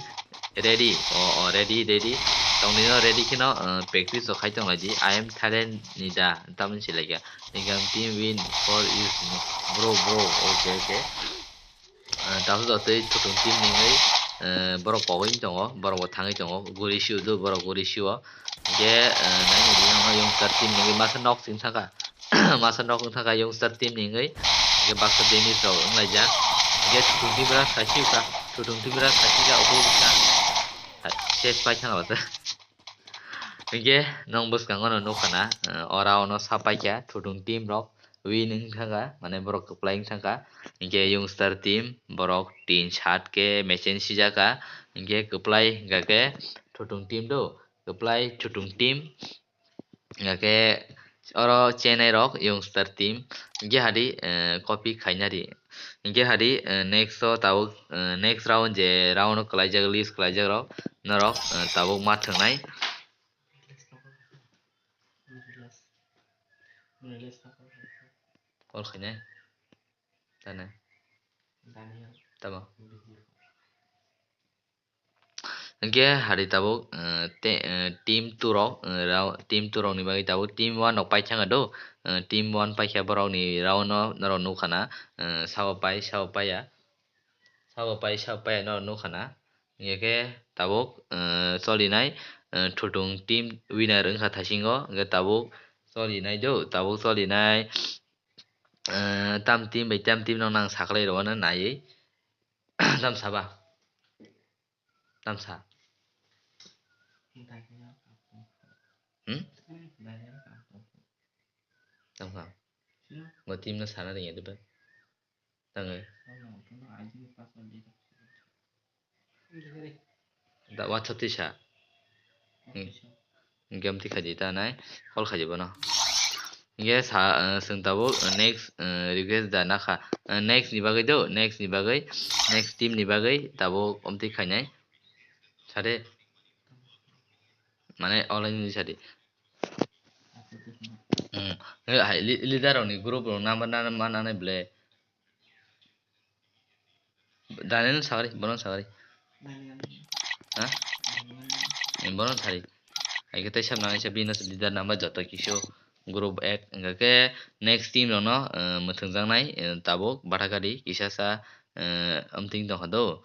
Ready, o, o, ready, ready. Tongni no ready kheno, uh, practice rok khai tong lai di. I am Thailand ni da, tamni se laika. Nigam team win for is bro, bro. Okay, okay. Uh, taso jotoi thutung team ningwi, uh, borok kogwi tongo, borok bo thangwi tongo. Guri sio do, borok guri sio. Hingke, uh, nai nai di no youngster team ningwi masa nok sing thaka. Masa nok wng thaka youngster team ni wngwi, hingke baksa damage rok wng laijak. Hingke thutung team rok saisi wngkha, thutung team rok saisi wngkha, obo wngkha. Ses pai thang rok. Hingke nong bwskango no nukha na, eh, ora ono sa paikha, thutung team rok win wng thangkha, mane borok kwplai wng thangkha. Hingke youngster team borok tin sat ke machine sijaka, hingke kwplai hingka khe thutung team do, kwplai thutung team. Hingke oro chenai rok youngster team. Hingke hadi, eh, copy khaina di. Hingke hadi, eh, next o tabuk, eh, next round je round o kwlaijak, list kwlaijak rok, norok, eh, tabuk ma thwngnai. Call khainai. Tane. Tamo. Hingke hari tabuk, eh, te, eh, team two rok, eh, rao-, team two rok ni bagwi tabuk team one rok paithang do, eh, team one paikha borok ni round no norok nukha na, eh, sabo pai, sabo paiya, sabo pai, sabo paiya norok nukha na. Hingke khe tabuk, eh, cholinai, eh, thutung team winner wngkha thaisingo, hingke tabuk cholinai do, tabuk cholinai, eh, tam team bai tam team no nang saklai rw naiwi tam saba. Tamsa. Hmm? Tamkha. Bo team no sana ringya diba. Tangwi. Da WhatsApp tisa. Hmm. Game ti khaidi ta nai, call khaidi bono. Hingke sa, eh, chwng tabuk, eh, next, eh, request da nakha. Eh, next ni bagwi do, next ni bagwi, next team ni bagwi tabuk omtwi khainai. Sade. Mane online ni sade. Hmm. Eh, hai, li-, leader rok ni group rok number na, ma nanai ble. Daniel sagari, bono sagari. Ha? Bono sagari. Hai khe tei sab nangai se bini leader number joto kisu group add. Hingkha khe next team rokno, eh, mwthangjaknai, eh, tabuk bathakari kisa sa, eh, omting tongkha do.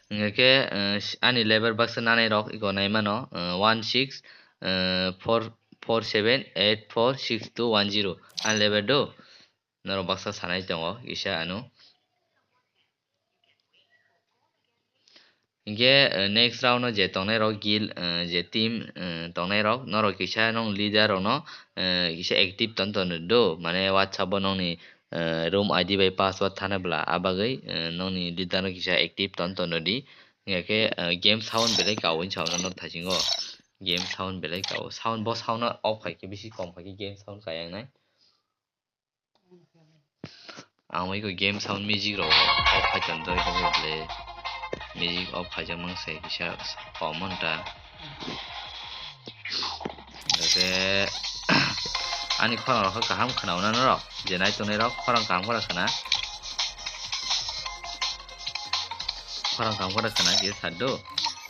Hingkha khe, eh, ani level baksa nanai rok iko nai mano, eh, one six, eh, four, four seven eight four six two one zero. Ani level do, norok baksa sanai tongo, kisa ano. Hingkhe, eh, next round o je tongnai rok guild, eh, je team, eh, tongnai rok, norok kisa nong leader rokno, eh, kisa active ton ton do, mane WhatsApp o nongni, eh, room I D bai password thana bwla, a bagwi, eh, nongni leader no kisa active ton ton di. Hingkhe, eh, game sound belai kaui sa norok thaisingo. Game sound belai kaui. Sound bo sound no off khai khe bisi kom khai khe game sound kaya wngnai. Ang bai ko game sound music rok off khai ton doi ko ble music off khai jak mang se kisa kom on ta. Hingkhe ani khorang rok kaham khwna wngnai norok je nai tongnai rok khorang kaham khwna khwna. Khorang kaham khwna khwna kisa sa do.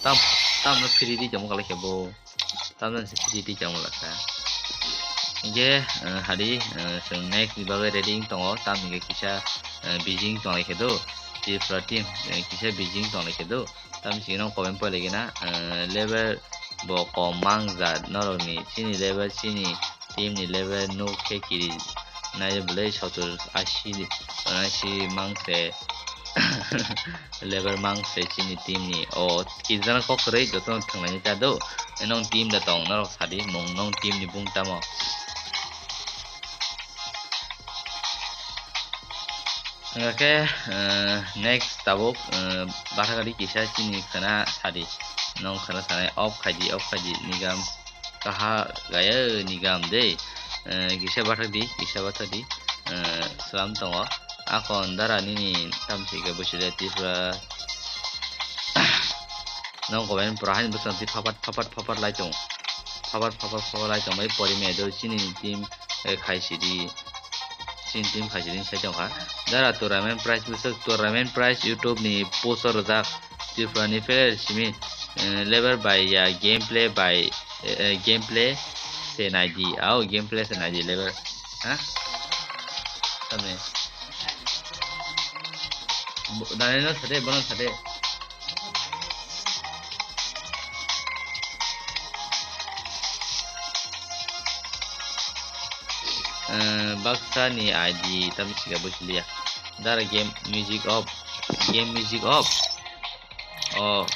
Tam, tam no phiri di tongmo kalai khe bo. Tam no se phiri di tongmo lakha. Hingkhe, eh, hari, eh, chwng next ni bagwi ready wng tongo. Tam hingkhe kisa, eh, busy wng tong lai khe do. Tripura team, eh, kisa busy wng tong lai khe do. Tam sino comment pore gina, eh, level bo kom mang jat norok ni. Chini level chini team ni level nuk khe kiri nai bwlai sotur asi, asi mang se level mang se chini team ni. O kijana kok kwrwi joto no thwnglaini ta do. Nong team da tong norok sadi mung nong team ni bung tamo. Hingkha khe, eh, next tabuk, eh, bathakari kisa chini khwna sadi. Nong khwna sanai off khaidi, off khaidi, nigam kaha gaya nigam de. Eh, kisa bathak di, kisa bathak di. Eh, slam tongo. Akon dara nini tamsi khe busi de Tripura. Nong komen pura hain bwskango twi phapat, phapat, phapat lai tong. Phapat, phapat, phapat lai tong bai pori me do chini team, eh, khai sidi. tin team khaisini sai tongkha. Dara tournament prize bwswk, tournament prize YouTube ni post o rwjak. Tripura ni player simi, eh, level by ya gameplay by, eh, eh, gameplay se naidi. Au gameplay se naidi level. Ha? Tamni. Bo-, dani no sade, bono sade. Eh, baksa ni I D tamni siga bwsiliya. Dara game music off. Game music off. Oh.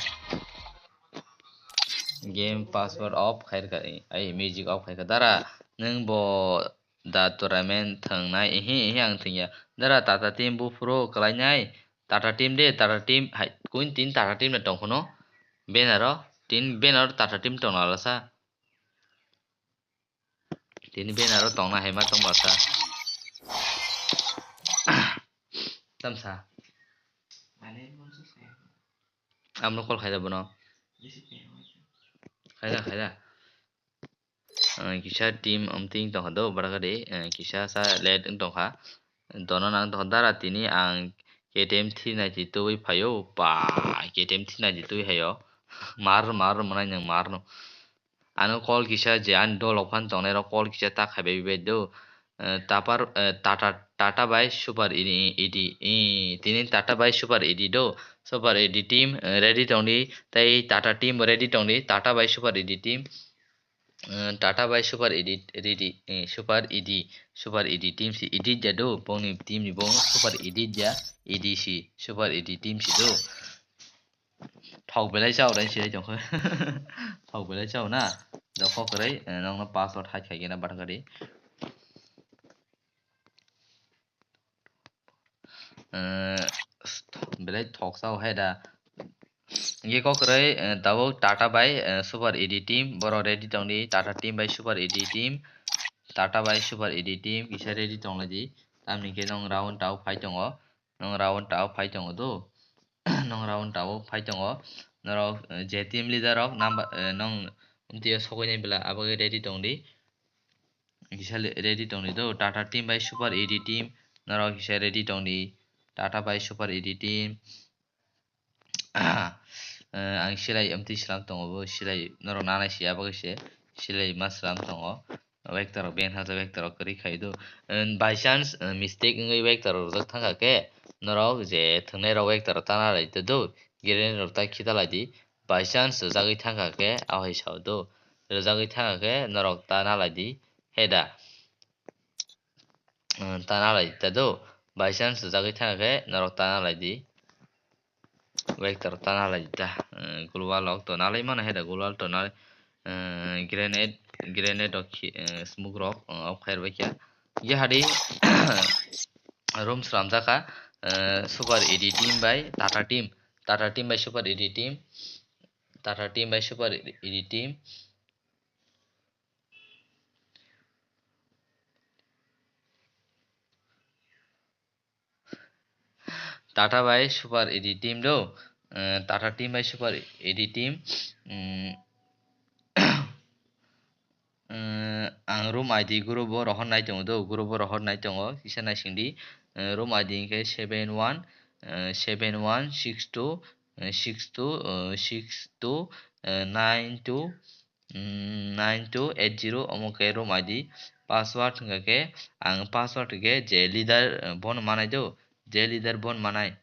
Game password off khairka, ai music off khairka. Dara nwng bo da tournament thwngnai, ehe, ehe, ang thwngya. Dara Tata team buphuru kwlainai. Tata team de, Tata team hai, kuin tin Tata team na tongkhono. Banner o, tin banner o Tata team tongna lasa. Tini banner o tongna hai ma tong basa. Tamsa. Amno call khaida bono. Khaida, khaida. Eh, kisa team amting tongkha do, baragari, eh, kisa sa late wng tongkha. Dono nang tongkha dara tini ang K T M three ninety two wi phaio, pa, K T M three ninety two wi haio. Mar, mar, manai nang mar no. Ano call kisa je ani dolok phan tongnai rok call kisa ta khaibai bai do. Eh, tapar, eh, Tata, Tata bai Super E D, E D, eh, tini Tata bai Super E D do. Super E D team, eh, ready tongdi, tei Tata team bo ready tongdi, Tata bai Super E D team. Eh, Tata bai Super E D, ready, eh, Super E D, Super E D team si edit ja do, bongni team ni bong Super Edit ja, E D C, Super E D team si do. Thok belai chao dai se tongkha. Thok belai chao na. Dokho kwrwi, eh, nokno password hai khai gena bathakari. Eh, belai thok chao hai da. Ye kok kwrwi, eh, tabuk Tata bai, eh, Super E D team, borok ready tongdi, Tata team bai Super E D team, Tata bai Super E D team, kisa ready tonglaidi. Tamni khe nong round tao phai tongo. Nong round tao phai tongo do. Nong round tao phai tongo. Norok, eh, je team leader rok number, eh, nong umtio sokoi nai bela abagwi ready tongdi. Kisa le-, ready tongdi do. Tata team bai Super E D team. Norok kisa ready tongdi. Tata bai Super E D team. Eh, ang silai amtwi slam tongo bo silai norok nanai se abagwi se silai ma slam tongo. Vector rok ben haja vector rok kwrwi khai do. Eh, by chance, eh, mistake wngwi vector rok rwjak thangkha khe norok je thwngnai rok vector rok tana lai do. Grenade rok ta khita lai di. By chance rwjagwi thangkha khe ahoi sao do. Rwjagwi thangkha khe norok ta na lai di. He da. Eh, ta na lai ta do. By chance rwjagwi thangkha khe norok ta na lai di. Vector ta na lai di ta. Eh, global rok to na lai mano he da global to na lai. Eh, grenade, grenade rok khi, eh, smoke rok, eh, off khair bai kha. Ye hadi room slamjak kha, eh, Super E D team bai Tata team. Tata team bai Super E D team. Tata team bai Super E D team. Tata bai Super E D team do, eh, Tata team bai Super E D team, mm, eh, ang room I D group o rohor nai tongo do, group o rohor nai tongo, kisa naising di, eh, room I D hwnkhe seven one, eh, seven one six two, eh, six two, eh, six two, eh, nine two, mm, nine two eight zero, omo khe room I D. Password hwnkha khe, ang password hwnkhe je leader, eh, bono manai do, je leader bono manai.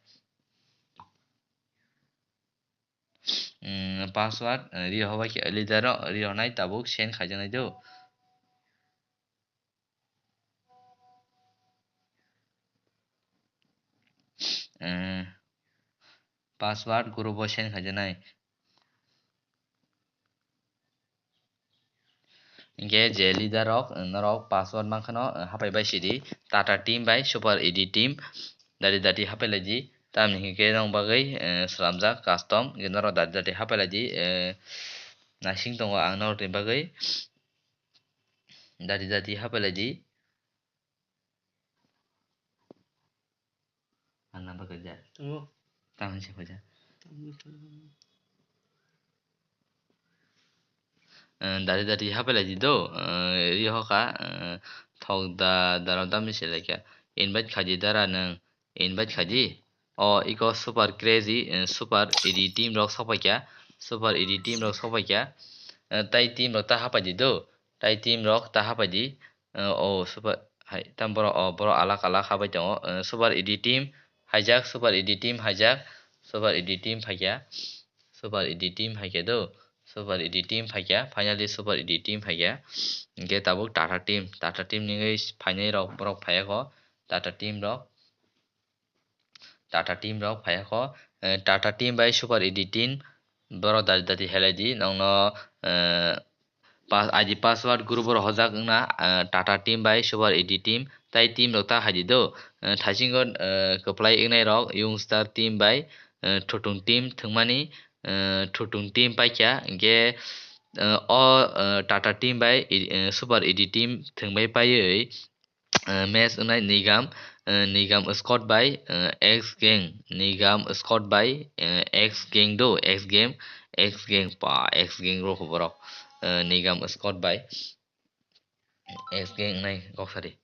Mm, password, eh, ri hobai khe leader o ri honai tabuk send khaijaknai do. Eh, password group o send khaijaknai. Hinkhe je leader rok, norok password mankhano, hapai bai sidi Tata team bai Super E D team dati dati hapai laidi. Tamni hinkhe nong bagwi, eh, slamjak custom, hinkhe norok dati dati hapai laidi, eh, naising tongo ang norokni bagwi. Dati dati hapai laidi. Ang number kajak. Tongo. Tang se kajak. Tongo, tongo. Eh, dari dari hapai lai di do, eh, ri hoka, eh, thok da, daro dami se lai kha. invite khaidi dara nwng, invite khaidi. O iko super crazy, eh, super ed team rok sokpaikha, super ed team rok sokpaikha. Eh, tai team rok ta hapaidi do, tai team rok ta hapaidi. Eh, o super hai tam borok, o borok alak alak hapai tongo. Eh, super ed team haijak, super ed team haijak, super ed team phaikha, super ed team phaikha do, super ed team phaikha, finally super ed team phaikha. Hingke tabuk Tata team, Tata team ni wngwi phainai rok borok phaiya kho, Tata team rok. Tata team rok phaiya kho, eh, Tata team bai super ed team borok dati dati helai di nongno, eh, pas-, I D password group rok hojak wngna, eh, Tata team bai super ed team tai team rok ta hai di do, eh, thaisingo, eh, kwplai wngnai rok Youngstar team bai, eh, Thutung team thwngmani, eh, Thutung team paikha hingke, eh, o, eh, Tata team bai, eh, super ed team thwngbai paiwi, eh, match wngnai Nigam, eh, Nigam squad bai, eh, X gang, Nigam squad bai, eh, X gang do, X gang, X gang pa, X gang rok borok, eh, Nigam squad bai, X gang wngnai kok sari,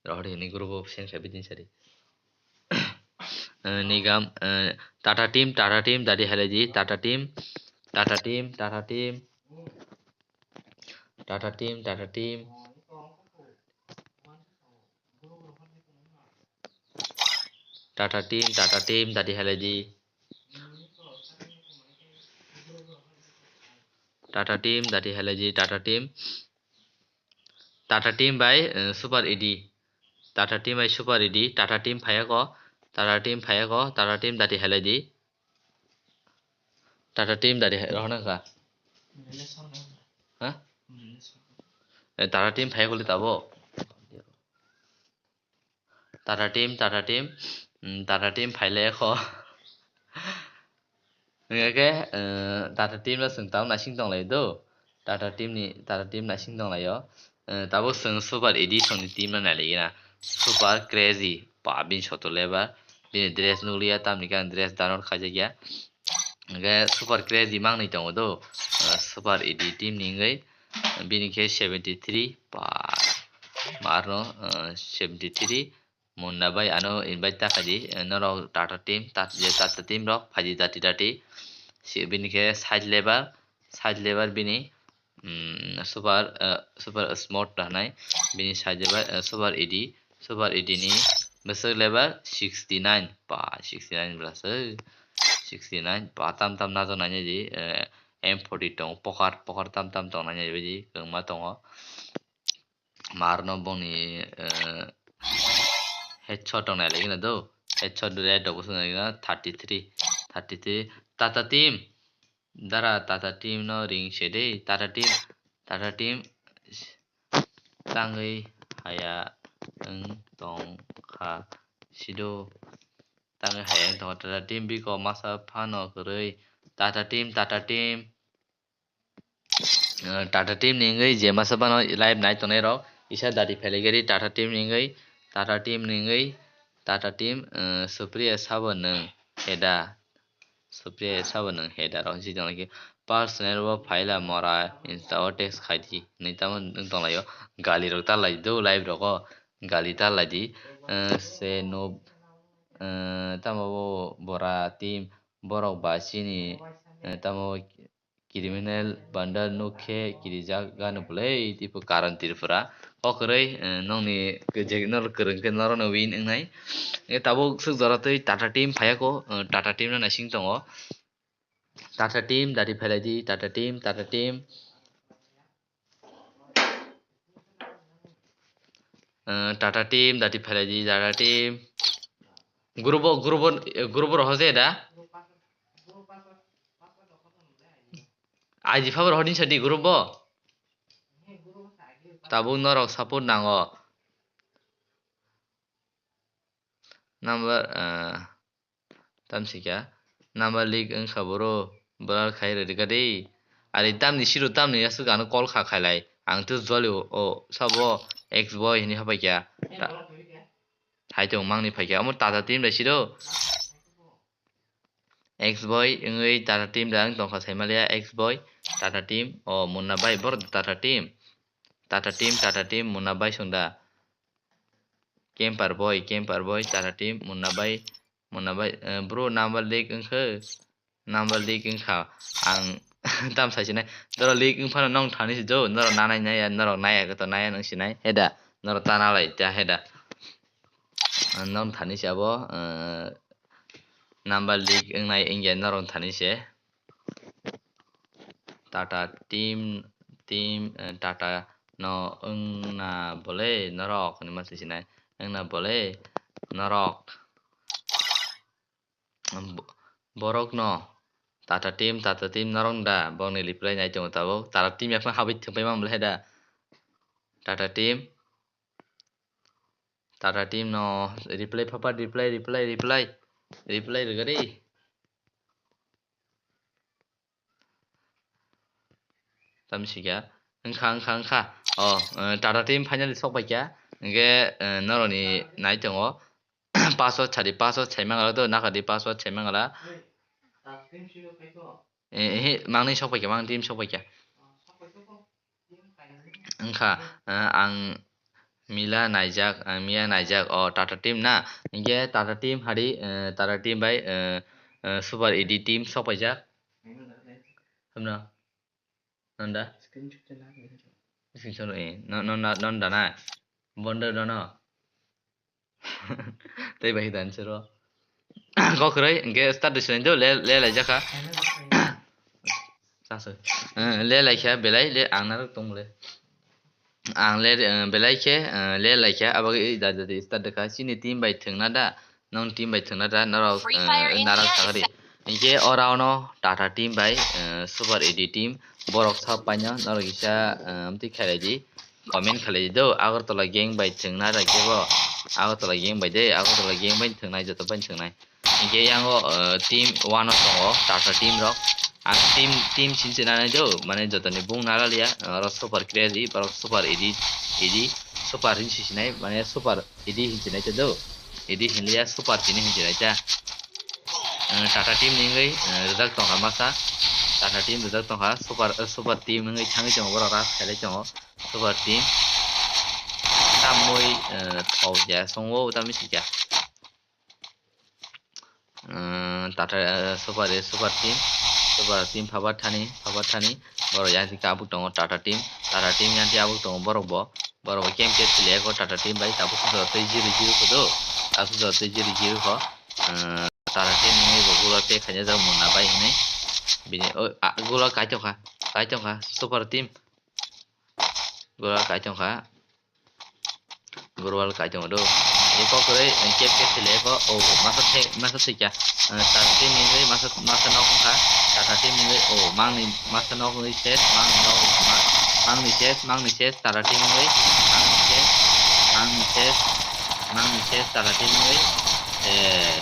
rohori ni group of sen khabi din sari. Eh, Nigam, eh, Tata team, Tata team, dadi helai di, Tata team, Tata team, Tata team. Tata team, Tata team. Tata team, Tata team, dati helai di. Tata team, dati helai di, Tata team. Tata team bai, eh, super ed. Tata team bai super ed. Tata team phaiya kho. Tata team phaiya kho. Tata team dati helai di. Tata team dari rohna ka. Ha? Eh, Tata team phai kuli tabo. Tata team, Tata team. Hmm, Tata team phai le kho. Hingke, eh, Tata team la sung tau nasing tong lai do. Tata team ni, Tata team nasing tong lai o. Eh, tabuk chwng Super Edition ni team no nai lai gina. Super Crazy. Pa, bini soto lebar. Bini dress nukliya, tamni khe ang dress download khaijakya. Hingkhe Super Crazy mangnwi tongo do. Eh, Super Edi team ni wngwi. Bini khe seventy three. Pa, marno, eh, seventy three. Munna bai ano invite ta khaidi, eh, norok Tata team, tat-, je Tata team rok phaidi dati dati. Si bini khe side lebar, side lebar bini, mm, super, eh, super smart ta hwnai. Bini side lebar, eh, Super Edi, Super Edi ni bwswk lebar sixty nine. Pa, sixty nine bwswk, sixty nine. Pa, tam tam najo nanya di, eh, M forty tong, poker, poker tam tam tong nanya di, kwbangma tongo. Marno bongni, eh, headshot rok nai lai gana do. Headshot red rok bwswk nai gana thirty three, thirty three. Tata team. Dara Tata team no ring se de. Tata team, Tata team tangwi haya wng tong kha sido. Tangwi haya wng tong kha Tata team biko masa phano kwrwi. Tata team, Tata team. Uh, Tata team ni wngwi je masa phano live nai tongnai rok, isa dati phelai gari Tata team ni wngwi, Tata team ni wngwi, Tata team, uh, Supriya sabo nwng heda, Supriya sabo nwng heda rok si tongnaikhe personal o phaila mora insta o text khaidi hinwi tamo nwng tonglaio. Gali rok ta lai do live rogo, gali ta lai di, uh, se no, uh, tamo bo bora team borok ba chini, uh, tamo Criminal bundle nuk khe kirijak gano bwlai tipo Karan Tripura. O kwrwi, eh, nokni kwrwng khe norokno win wngnai. Eh, tabuk swk jora twi Tata team phaiya kho, eh, Tata team no naising tongo. Tata team dati phailai di, Tata team, Tata team. Eh, Tata team dati phailai di, Tata team. Group o, group o, group o rohor je da. I D pha rohor ni sadi group o. Tabuk norok support nango. Number, eh, tamsika. Number leak wngkha boro. Blur khai rwdi ka de. Ari tamni siro tamni aswk ano call kha khailai. Ang to jolio, o, sabo, ex boy hinwi hapai kha. Ta-, hai tong mangni phai kha. Omo Tata team bai siro. Ex boy wngwi Tata team da wng tongkha Saimalia, ex boy, Tata team, o Munna bai bor Tata team. Tata team, Tata team, Munna bai song da. Camper boy, camper boy, Tata team, Munna bai, Munna bai, eh, bro, number leak wngkhe, number leak wngkha, ang tam saisinai, doro leak wngphano nong thani si do, norok nanai naiya, norok naiya khe to naiya nang sinai, heda, norok ta nalai ta heda. Nong thani si abo, eh, number leak wngnai wngya norok thani se. Tata team, team, eh, Tata no wngna bole norok hinwi ma sinai, wngna bole norok. Bo-, borok no Tata team, Tata team norok da bongni reply nai tongo tabuk. Tata team yakma habwi thwngpai ma bole da. Tata team. Tata team no reply phapat, reply, reply, reply, reply rwgari. Tamsika wngkha, wngkha, wngkha. O, eh, Tata team finally sok paikha. Hingke, eh, noroni nai tongo. Password sadi, password sai mangala to, nakadi password sai mangala. Eh, eh, mangni sok paikha, mang team sok paikha. Wngkha, eh, ang mila naijak, ang mia naijak, o Tata team na. Hingke Tata team hari, eh, Tata team bai, eh, eh, Super E D team sok paijak. Hamno. Nonda? Screenshot, eh, no, no, no, nonda na? Bondo dono. Tei bai dan sero. Kokroi, hingke start de sini do, le, le lai jaka. Sasu. Eh, le lai kha, belai, le, ang narok tong le. Ang le, eh, belai khe, eh, le lai kha, abo ke da, da, da, start de kha. Chini team bai thwngna da, nong team bai thwngna da, norok, eh, narok sakari. Hingke ora ono Tata team bai, eh, Super E D team, borok sa paino, norok kisa, eh, amtwi khailai di. Comment khalai di do, Agartala gang bai thwngna da kebo, Agartala gang bai de, Agartala gang bai thwngnai, joto bai thwngnai. Hingke yango, eh, team one o tongo, Tata team rok. Ang team, team sinse nanai do, mane jotoni bung nalaliya, oro Super Crazy, borok Super E D, E D, Super hinsi sinai, mane Super E D hinsi nai do, E D hinliya, Super tini hinsi nai ta. Eh, Tata team ni wngwi, eh, rijak tongkha masa, Tata team rijak tongkha, Super, eh, Super team wngwi thangwi tongo, borok ras khailai tongo. Super team. Tamoi, eh, thok ya, songwo, tamni sika. Eh, Tata, eh, Super, eh, Super team. Super team, phabar thani, phabar thani. Borok yang tabuk tongo Tata team. Tata team yang tabuk tongo borok bo. Borok bo kem kem sile ko Tata team bai. Tabuk sudo tei zero zero ko do. Tabuk sudo tei zero zero ko. Eh, Tata team ni bo gula te khanya jak mona bai hini. Bini, oh, ah, gula kai tongkha. Kai tongkha. Super team. Gura kai tongkha. Gurwal kai tongo do. Eko kwrwi, eh, kep kep sile eko. Oh, masa the, masa thikya. Eh, Tata team ni wngwi masa, masa nok wngkha. Tata team ni wngwi, oh, mangni masa nok wngwi ses, mangni nok, ma-, mangni ses, mangni ses, Tata team wngwi, mangni ses, mangni ses, mangni ses, Tata team wngwi. Eh,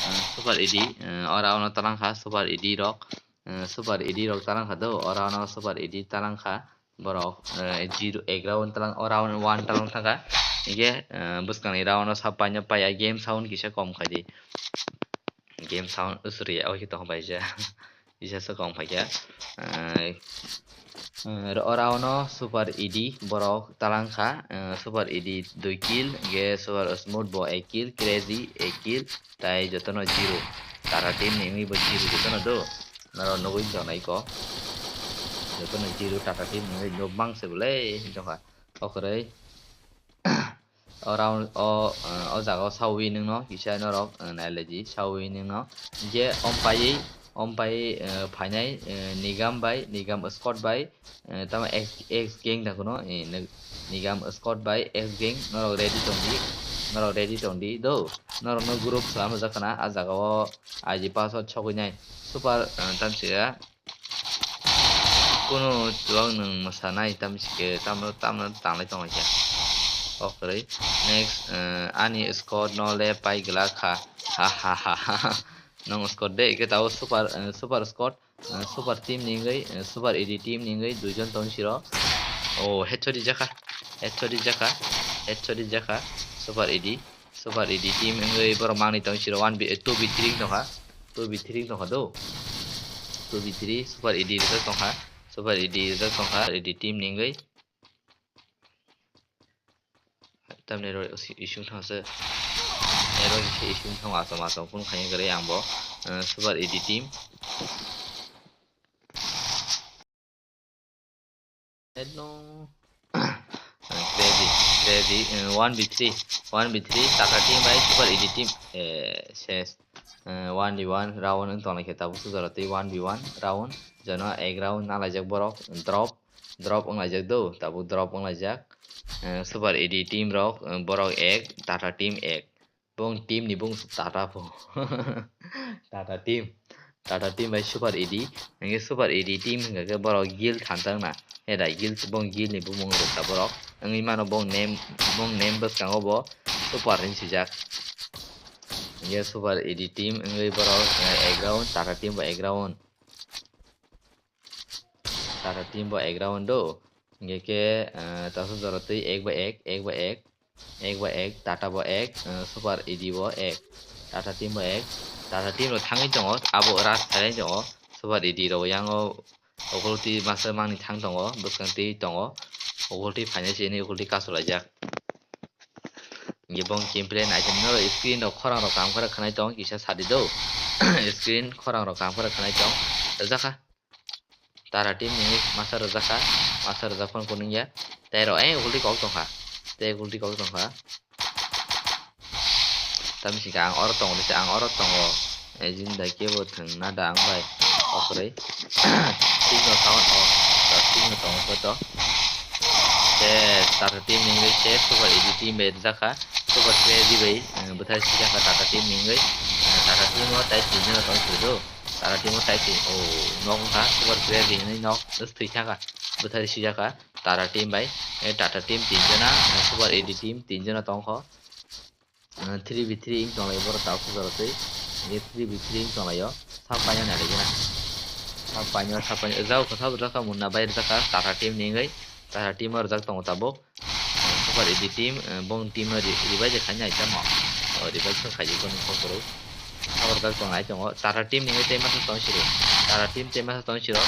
eh, Super E D, eh, ora ono talangkha Super E D rok. Eh, Super E D rok talangkha do, ora ono Super E D talangkha. Borok, eh, zero, ek round talang, o round one talang thangkha. Hingke, eh, bwskangni round o sapaino paiya game sound kisa kom khaidi. Game sound usuri ya, oke tong paija. Kisa se kom phaikha. Eh, eh, o round o Super E D borok talangkha. Eh, Super E D dui kill, hingke Super Smooth bo ek kill, Crazy ek kill, tai jotono zero. Tata team ni wngwi bo zero jotono do. Norok nugwi tongnai ko. Jotono zero Tata team wngwi no bangse bwle wngtongkha. Okwrwi. O round o, o jaga o sawi nwngno kisa norok, eh, nailai di sawi nwngno. Je ompaiwi, ompaiwi, eh, phainai, eh, Nigam bai, Nigam Scott bai, eh, tamo X, X gang da kuno, eh, Nigam Scott bai X gang norok ready tongdi, norok ready tongdi do. Norokno group swlamjak khna, ah jaga o I D password sogwi nai. Super, eh, tamsika. Kunu chuwak nwng mwsanai tamsike, tamo, tamo tanglai tonglaikha. Okwrwi. Next, eh, ani squad no le pai glak kha. Ha, ha, ha, ha. Nwng squad de, ike tao super, eh, super squad. Eh, Super team ni wngwi, eh, Super E D team ni wngwi duijon tong siro. Oh, headshot rijak kha. Headshot rijak kha. Headshot rijak kha. Super E D. Super E D team wngwi borok mangni tong siro one v, eh, two v three wng tongkha. Two v three wng tongkha do. Two v three Super E D rijak tongkha. Super E D rijak tongkha. E D team ni wngwi. Network issue thang se. Network issue thang asam asam phone khaina gari ang bo, eh, Super A D team. Net no. Crazy, crazy, eh, one v three, one v three, Tata team bai Super A D team, eh, ses, eh, one v one round wng tonglaikha tabuk sujaro tei one v one round, jono ek round nalaijak borok, drop, drop wnglaijak do, tabuk drop wnglaijak, eh, Super A D team rok, eh, borok ek, Tata team ek. Bong team ni bung Tata po. Tata team. Tata team bai Super A D. Hingke Super A D team hingke borok guild thansa wngna. He da guild bong guild ni bumung rwkha borok. Wngwi mano bong name, bong name bwskango bo Super hin swijak. Hingke Super A D team wngwi borok, eh, ek round, Tata team bo ek round. Tata team bo ek round do. Hingke ke, eh, taso jora twi ek bai ek, ek bai ek, ek bai ek, Tata bo ek, eh, Super A D bo ek, Tata team bo ek, Tata team rok thangwi tongo, abo ras thaiwi tongo, Super A D rok yango okolti masa mangni thang tongo, bwskang twi tongo, okolti phaina sini okolti kasulaijak. Hingke bong gameplay naitongmani screen rok khorang rok kaham khe khwnai tong kisa sadi do, screen khorang rok kaham khe khwnai tong, rwjakha. Tara team ni masa rwjakha, masa rwjak phano kunung ya. Tei rw, eh, ukulti kok tongkha. Tei ukulti kok tongkha. Tamni sika ang oro tongo, ang oro tongo. Eh, jin da kebo thwng na da ang bai. Okoroi. Signal sound off. Signal tongo to. Tei Tata team ni wngwi se Super A D team bai rwjakha. Super Crazy bai, eh, bwthai sijakha Tata team ni wngwi. Eh, Tata team o tai tinjona tong siro. Tara team o tai tin, o, nok wngkha, Super Crazy hinwi nok, just thwi thangkha, bwthai swijak kha, Tara team bai, eh, Tata team tinjona, eh, Super A D team tinjona tongkho, eh, three v three wng tonglaio borok tabuk sujaro twi, eh, three v three wng tonglaio, sap paina nai laigena, sap paino, sap paino, jao kha, sabo rwkha Munna bai rwjakha, Tata team ni wngwi, Tata team o rwjak tongo tabuk. Super A D team, eh, bong team no re-, revive khaina aitamo. O, revive khaijak boni kokrok. Abo rwjak tong ai tongo. Tara team ni tei masa tong siro. Tara team tei masa tong siro.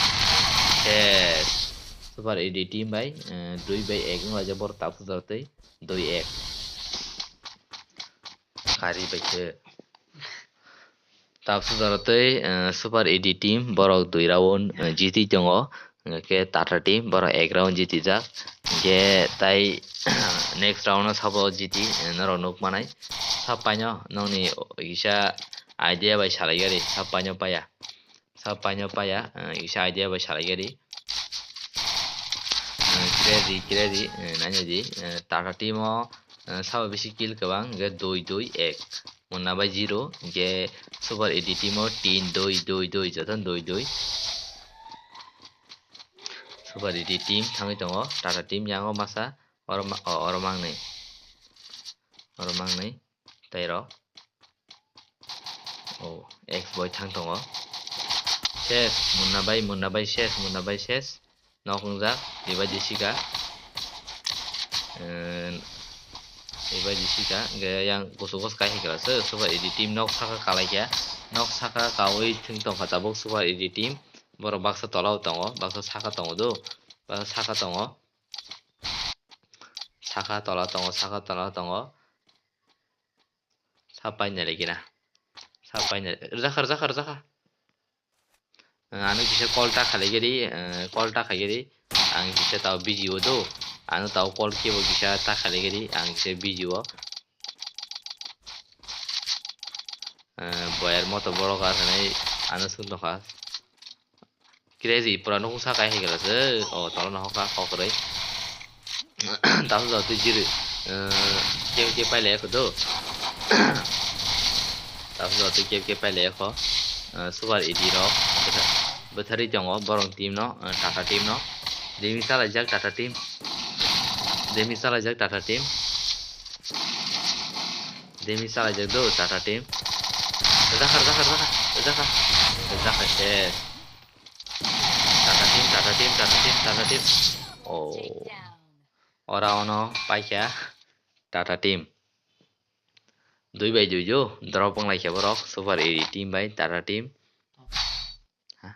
Yes. Super A D team bai, eh, dui bai ek wng laijak borok tabuk sujaro twi. Dui ek. Kari bai khe. Tabuk sujaro tei, eh, Super A D team borok dui round, eh, jiti tongo. Hingke Tata team borok ek round jitijak. Hingke tai next round o sabo jiti, eh, norok nuk manai. Sap paino nokni kisa idea bai salai gari, sap paino paya. Sap paino paya, eh, kisa idea bai salai gari. Eh, crazy, crazy, eh, naina di, eh, Tata team o, eh, sabo bisi kill kwbang, hingke dui dui ek. Munna bai zero, hingke Super A D team o tin dui dui dui, joto dui dui. Super A D team thangwi tongo, Tata team yango masa, oro ma-, o-, oro mangnwi. Oro mangnwi, tei rok. O, X boy thang tongo. Ses, Munna bai, Munna bai ses, Munna bai ses. Nok wngjak, revive di sika. Eh, revive di sika, hingke yang kusu kusu kai hingkhe se Super A D team nok saka kalai khe, nok saka kaui thwng tongkha tabuk Super A D team. Borok baksa tola o tongo, baksa saka tongo do, baksa saka tongo. Saka tola tongo, saka tola tongo. Sap paina legena. Sap paina, rwjakha, rwjakha, rwjakha. Ang ano kisa call ta khalai gari, eh, call ta khai gari. Ang kisa tao busy o do. Ano tao call kebo kisa ta khalai gari. Ang kisa busy o. Eh, boyar moto borok ar hinwi ano sung tongkha. Crazy, pura nukung sa kai hai gala se. O, tolo no hoka, hokroi. Taso jatwi jiri. Eh, kebo kebo pailai kho do. Taso jatwi kebo kebo pailai kho. Eh, Super A D rok. Bwtha-, bwtharwi tongo borok team no, eh, Tata team no. Demi salaijak Tata team. Demi salaijak Tata team. Demi salaijak do Tata team. Rwjakha, rwjakha, rwjakha, rwjakha. Rwjakha se. Tata team, Tata team, Tata team, Tata team. Oh. Ora ono paikha Tata team. Dui bai dui jo, drop wnglaikha borok, Super A D team bai Tata team. Ha?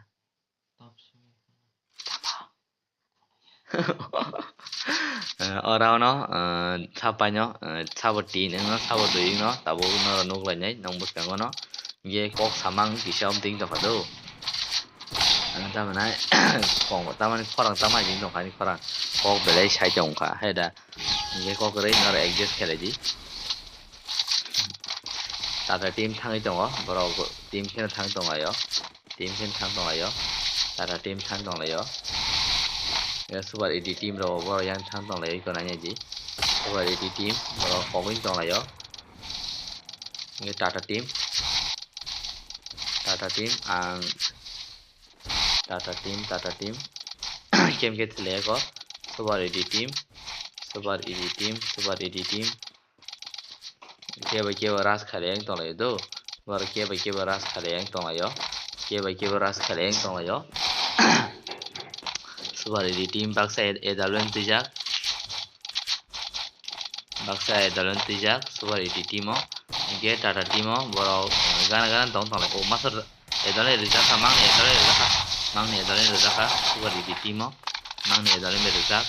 Eh, oro no, eh, sapaino, eh, sabo tin wngno, sabo dui wngno, tabuk norok nuklainai nong bwskango no. Hinkhe kok samang kisa omtwing tongkha do. Ang tamani kok tamani khorang tamani tongkha ni khorang. Kok belai sai tongkha, hai da. Hinkhe kok kwrwi norok adjust khlai di. Tata team thangwi tongo, borok team kheno thang tonglaio. Team khe thang tonglaio. Tata team thang tonglaio. Ya, Super A D team rok bo yang thang tonglaio, iko nai di. Super A D team borok kogwi tonglaio. Ini Tata team. Tata team ang Tata team, Tata team. Kem ke thele ko. Super A D team. Super A D team, Super A D team. Kebo kebo rush khalai yang tonglaio do. Boro kebo kebo rush khalai yang tonglaio. Kebo kebo rush khalai yang tonglaio. Super A D team baksa A W M twijak. Baksa A W M twijak Super A D team o. Hinkhe Tata team o borok gana gana tong tonglai. O masor A W M rijak kha mangni A W M rijak kha. Mangni A W M rijak kha Super A D team o. Mangni A W M rijak.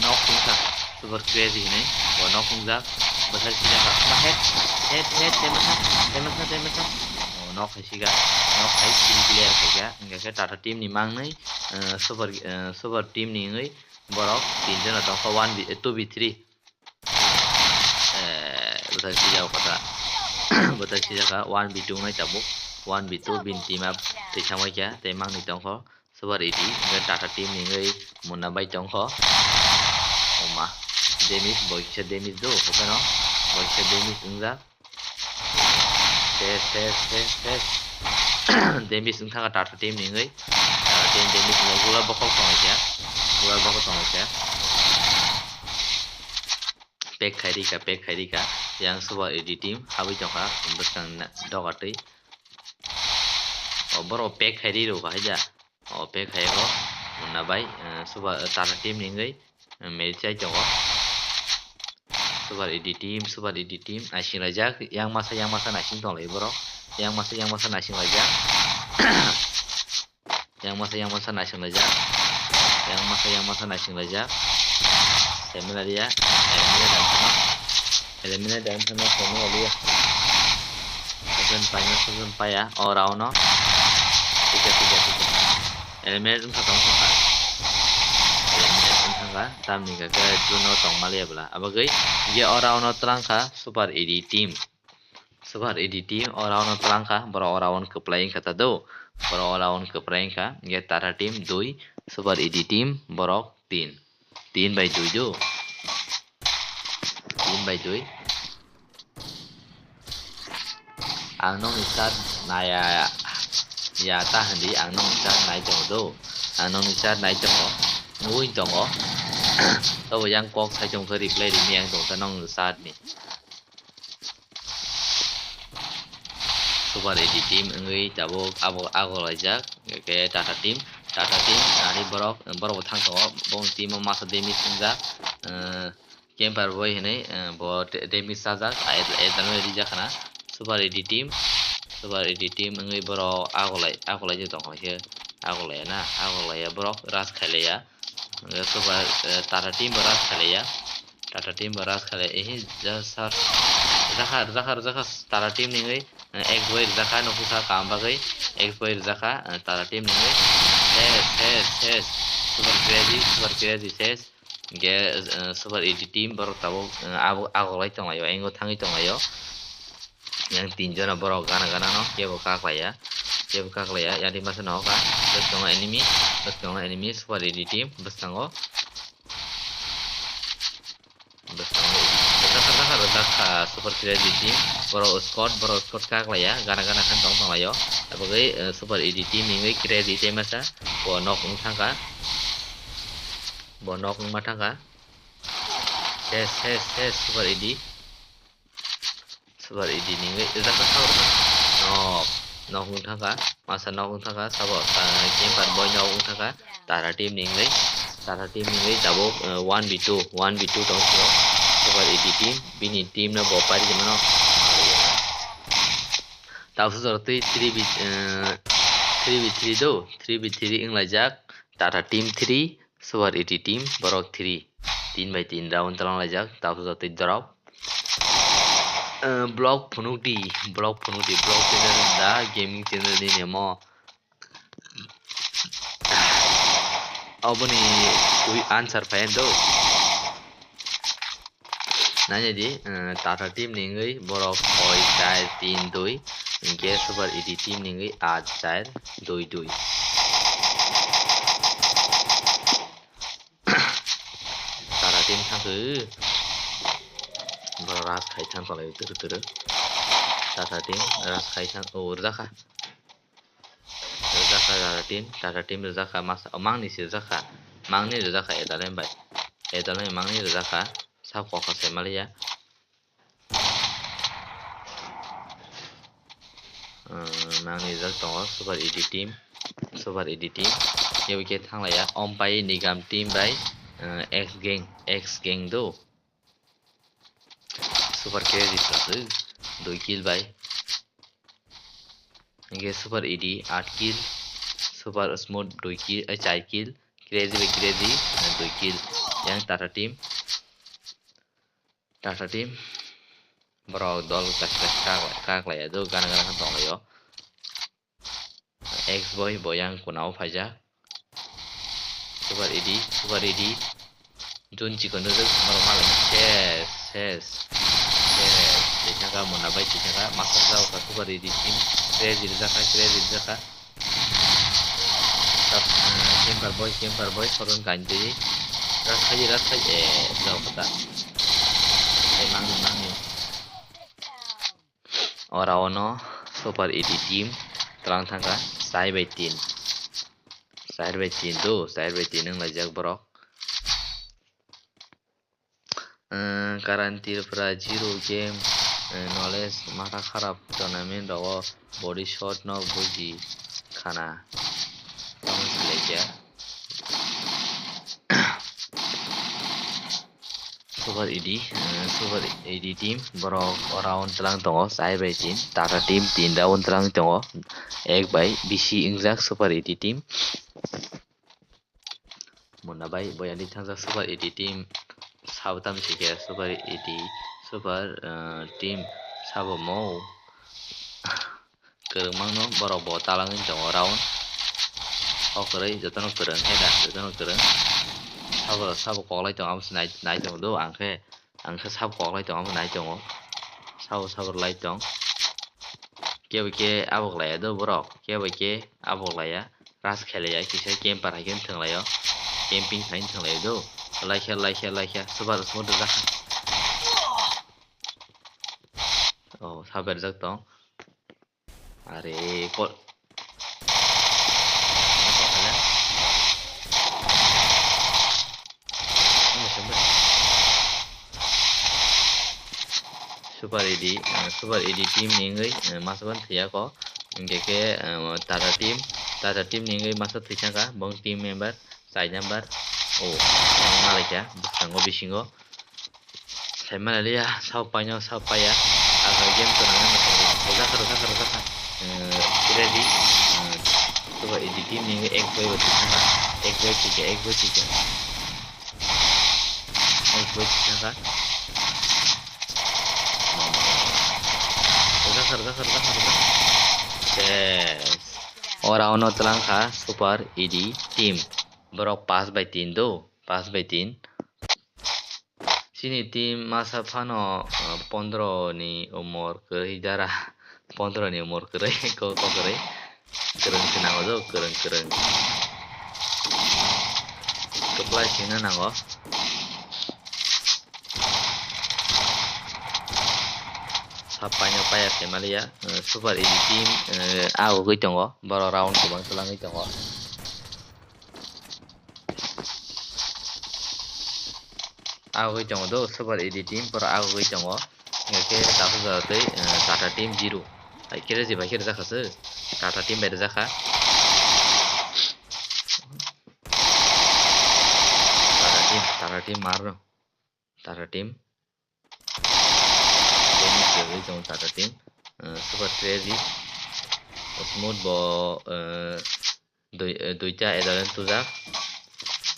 Nok tungsa Super Crazy hinwi bo nok tungjak. Bwsai sijak kha. Ma head, head, head, temasa, temasa, temasa. O nok hai siga, nok hai sini clear khaika. Hinkhe Tata team ni mangni, eh, Super, eh, Super team ni wngwi borok tin jona tongkha one v, eh, two v three. Eh, bwsai sijak kha. Bwsai sijak kha one v two wngnai tabuk. One v two bini team up twi thangbai kha tei mangni tongkho. Super A D, hinkhe Tata team ni wngwi Munna bai tongkho. Oma, damage, bo kisa damage do, hopheno. Bo kisa damage wngjak. Ses, ses, ses, ses. Damage wngkha Tata team ni wngwi. Tata team damage wngwi gula bokhok tongkha. Gula bokhok tongkha. Pack khai rika, pack khai rika. Yang Super A D team habwi tongkha, bwskang na-, doga twi. O borok pack khai ri rw kha haida. O pack khai o Munna bai, eh, Super, eh, Tata team ni wngwi, eh, match chai tongo. Super A D team, Super A D team, naising laijak, yang masa, yang masa naising tong lai borok. Yang masa, yang masa naising laijak. Yang masa, yang masa naising laijak. Yang masa, yang masa naising laijak. Semilaria, Semilaria. Eliminate ang thangna songwi aliya. Seven paina, seven paya. O round no. Tika, tika, tika. Eliminate wngkha tong thangkha. Eliminate wngkha tamni kake Juno tong maliya bwla. Abagwi ye o round no twlang kha Super A D team. Super A D team o round no twlang kha. Borok o round kwplai wngkha ta do. Borok o round kwplai wngkha. Ye Tata team dui, Super A D team borok tin. Tin bai dui do. Tin bai dui. Ang nokni chat naya ya ta hindi, ang nokni chat nai tongo do. Ang nokni chat nai tongo. Nugwi tongo. Tobo yang kok sai tongkha reply rini ang tongkha nokni chat ni. Super A D team wngwi tabuk abo agolaijak, hwnkhe Tata team, Tata team, ari borok, borok bo thang tongo, bongni team o masa damage wngjak, eh, camper boy hinwi, eh, bo da-, damage chajak, ai, ai, ai, rijak khna, Super A D team, Super A D team wngwi borok agolai, agolai tongkha khe, agolaiya na, agolaiya borok rush khailaiya, hwnkhe Super, eh, Tata team bo rush khailaiya. Tata team bo rush khalai, ehe, ja, sir. Rwjakha, rwjakha, rwjakha, Tata team ni wngwi, eh, X boy rwjakha, nokhu kha kaham bagwi, X boy rwjakha, eh, Tata team ni wngwi. Ses, ses, ses. Super crazy, super crazy, ses. Ge, eh, Super A D team, borok tabuk, eh, abo, agolai tonglaio, engo thangwi tonglaio. Yang tin jona borok gana gana no, kebo kaklaiya, kebo kaklaiya, yang di masa no ka, bwskango enemy, bwskango enemy, Super A D team, bwskango. Bwskango rwjak kha, rwjak kha, rwjak kha, Super Crazy team. Borok squad, borok squad kaklaiya, gana gana khan tong tonglaio. Abagwi, eh, Super A D team ni wngwi Crazy team masa. Bo nok wng thangkha. Bo nok wngma thangkha. Ses, ses, ses, Super A D. Super A D ni wngwi rwjak kha, rwjak kha. Nok, nok wng thangkha. Masa nok wng thangkha, sabo, ah, camper boy nok wng thangkha. Tata team ni wngwi, Tata team ni wngwi tabuk, eh, one v two, one v two tong sio. Super A D team, bini team no bo pari mano. Tabuk jora twi three v, eh, three v three do, three v three wnglaijak. Tata team three, Super A D team borok three. Tin bai tin round talang laijak, tabuk jotoi drop. Eh, block phunuk di, block phunuk di, block channel da gaming channel ni nemo. Oboni ui answer phayan do. Nanya di, eh, Tata team ni wngwi borok soi, char, tin, dui, hinkhe Super Edi team ni wngwi ach, char, dui, dui. Tata team thangkhe. Borok rush khai thang tonglaio turu turu. Tata team rush khai thang, o, rwjakha. Rwjakha Tata team, Tata team rwjakha, masa, o, mangni se rwjakha. Mangni rwjakha Adalen bai. Adalen mangni rwjakha. Sa kokha se maliya. Ah, nangni rijak tongo Super Edi team, Super Edi team. Kebo khe thanglaiya, Ompai Nigam team bai, ah, X Gang, X Gang do. Super Crazy plus, eh, dui kill bai. Hinkhe Super Edi, aat kill. Super Smooth, dui kill, eh, char kill. Crazy bai Crazy, eh, dui kill. Yang Tata team. Tata team borok dol kaisa kaisa kak, kaklaiya do, gana gana khe tonglaio. X boy bo yang kunao phaijak. Super Edi, Super Edi. Jun chikon do, do, borok malai. Ses, ses. Ses. Tei thaka Mona bai tei thaka. Master jao kha Super Edi team. Crazy rijak kha, Crazy rijak kha. Tap, eh, camper boy, camper boy, soron kain twi. Ras khai, ras khai, eh, jao kha ta. Eh, mangni, mangni. Ora ono Super Edi team twlang thangkha, char bai tin. Char bai tin do, char bai tin wng laijak borok. Eh, Karan Tripura zero game, eh, knowledge matha kharap tournament rogo body shot no buji khana. Tamo se laikha. Super Edi, eh, Super Edi team borok round twlang tongo, char bai tin, Tata team tin round twlang tongo, ek bai bisi wngjak Super Edi team. Mona bai boyani thangjak Super Edi team, sabo tamo sikhe Super Edi, Super, eh, team sabo mo. Kwrwngmano borok bo talangwi tongo round. O kwrwi jotono kwrwng khe da, jotono kwrwng. Sabo, sabo koklai tongo, abo se nai, nai tongo do, ang khe, ang khe sabo koklai tongo, abo nai tongo. Sabo, sabo rwlai tong. Kebo khe abo kwlaiya do borok, kebo khe abo kwlaiya. Rush khelaiya, kisa camper hai khe thwnglaio. Camping hai thwnglaio do. Laikha, laikha, laikha, Super Smooth rwjakha. Oh, sabo berjak tong. Are, kol. Super Edi, eh, Super Edi team ni wngwi, eh, masa ban thwiya ko. Hinkhe khe, eh, Tata team, Tata team ni wngwi masa thwi thangkha, bong team member. Chai number. Oh, ang malaikha, bwskango bisingo. Sai manaliya, sao paino, sao paiya. Asa game to nang nang. Rwjakha, rwjakha, rwjakha. Eh, ready. Eh, Super Edi team ni ek boy bo thwikha. Ek boy thwikha, ek boy thwikha. Ek boy thwikha. Rwjakha, rwjakha, rwjakha, rwjakha. Yes. Ora ono twlang kha Super Edi team. Borok pass bai tin do, pass bai tin. Chini team masa phano, uh, pondro ni umor kwrwi jara, pondro ni umor kwrwi, ko, ko kwrwi. Kwrwng se nango do, kwrwng, kwrwng. Kwplai sina nango. Sa paino paiya se maliya, uh, Super Edi team, uh, agogwi tongo, borok round kwbang twlangwi tongo. Agogwi tongo do, Super Edi team pura agogwi tongo. Hingke tabuk jora tei, eh, Tata team zero. Hai khe rwjak bai khe rwjak kha se. Tata team bai rwjak kha. Tata team, Tata team mar no. Tata team. Tei ni siyagwi tongo Tata team. Eh, Super Crazy. Smooth bo, eh, Dui-, eh, duita Adalen tujak.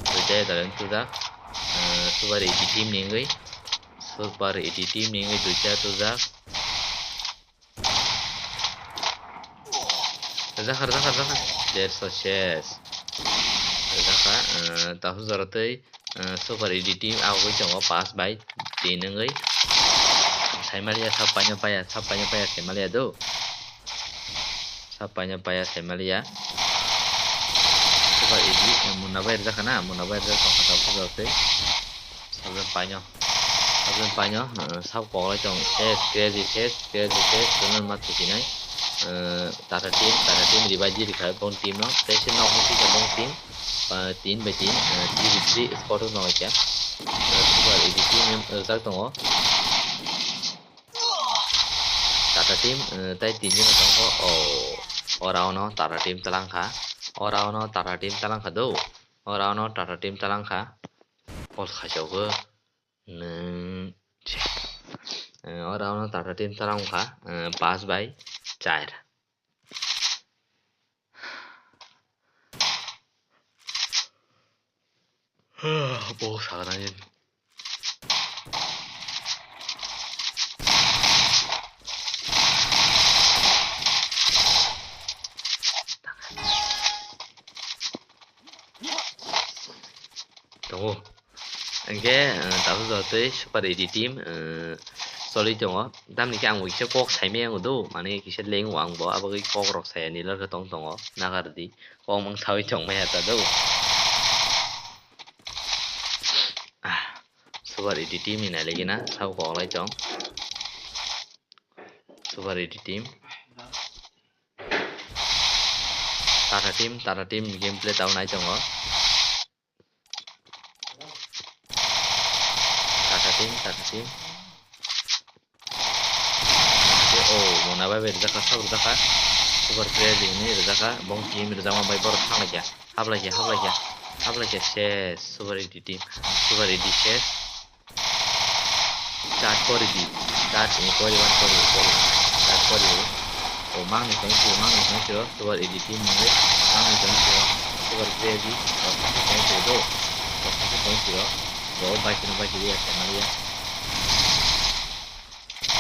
Duita Adalen tujak. Eh, Super A D team ni wngwi, Super A D team ni wngwi duita tujak. Rwjakha, rwjakha, rwjakha. Derso ses. Rwjakha, eh, tasu jora tei, eh, Super A D team agoi tongo, pass bai tin wngwi. Saimaliya, sap paino paya, sap paino paya, saimaliya do. Sap paino paya, saimaliya. Super A D, eh, Munna bai rwjakha na, Munna bai rwjakha, tasu jora tei. Sabjang paino. Sabjang paino, eh, sab koklai tong. Ses, crazy ses, crazy ses, jono ma tusinai. Eh, Tata team, Tata team revive di rikha bong team no. Tei se nok no tisa bong team. Eh, tin bai tin, eh, three bai three squad no kya. Eh, Super A D team, eh, jak tongo. Tata team, eh, tai tin jona tongkho. Oh, ora ono Tata team talangkha. Ora ono Tata team talangkha do. Ora ono Tata team talangkha. Pol khaisokgo nwng. Eh, ora ono Tata team talangkha, eh, pass bai char. Bo saknai. Tongo. Hingke, eh, tabuk jotoi Super A D team, eh, choli tongo. Tamni khe ang bo kisa kok saimaya wngo do, mane kisa leng o ang bo, abo khe kok rok saya ni lorkhe tong tongo, nagar di, kok mang sawi tong maya ta do. Ah, Super A D team ni nai lagi na, sabo kok lai tong. Super A D team. Tata team, Tata team gameplay tau nai tongo. Tata team, Tata team. Oh, Mona bai bai rijak kha, sab rijak kha. Super player di hwnwi rijak kha. Bong team rijak ma bai borok thang lai kha. Hap lai kha, hap lai kha. Hap lai kha, ses. Super A D team. Super A D ses. Start kori di. Start ni kori wan kori kori. Start kori. O mangni tong siro, mangni tong siro. Super A D team mangni. Mangni tong siro. Super crazy. Rok kha tong siro do. Rok kha tong siro. Rok bai sino bai siro ya, ya.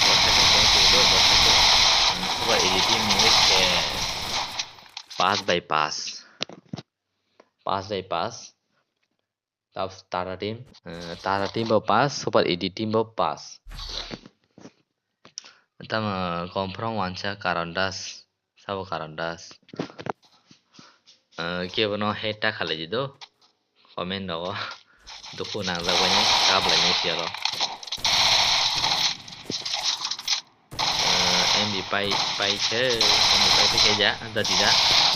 Rok kha tong siro do. Rok kha tong. Super A D team mangni. Pass by pass. Pass by pass. Tap Tata team, eh, Tata team bo pass, Super A D team bo pass. Tamo Komprong wansa Karandas, sabo Karandas. Eh, kebono hate ta khalai di do, comment rogo. Dukhu nangjak bai nai, kap lai nai siyalo. Eh, M B pai, pai khe, M B pai khe ja, da di da.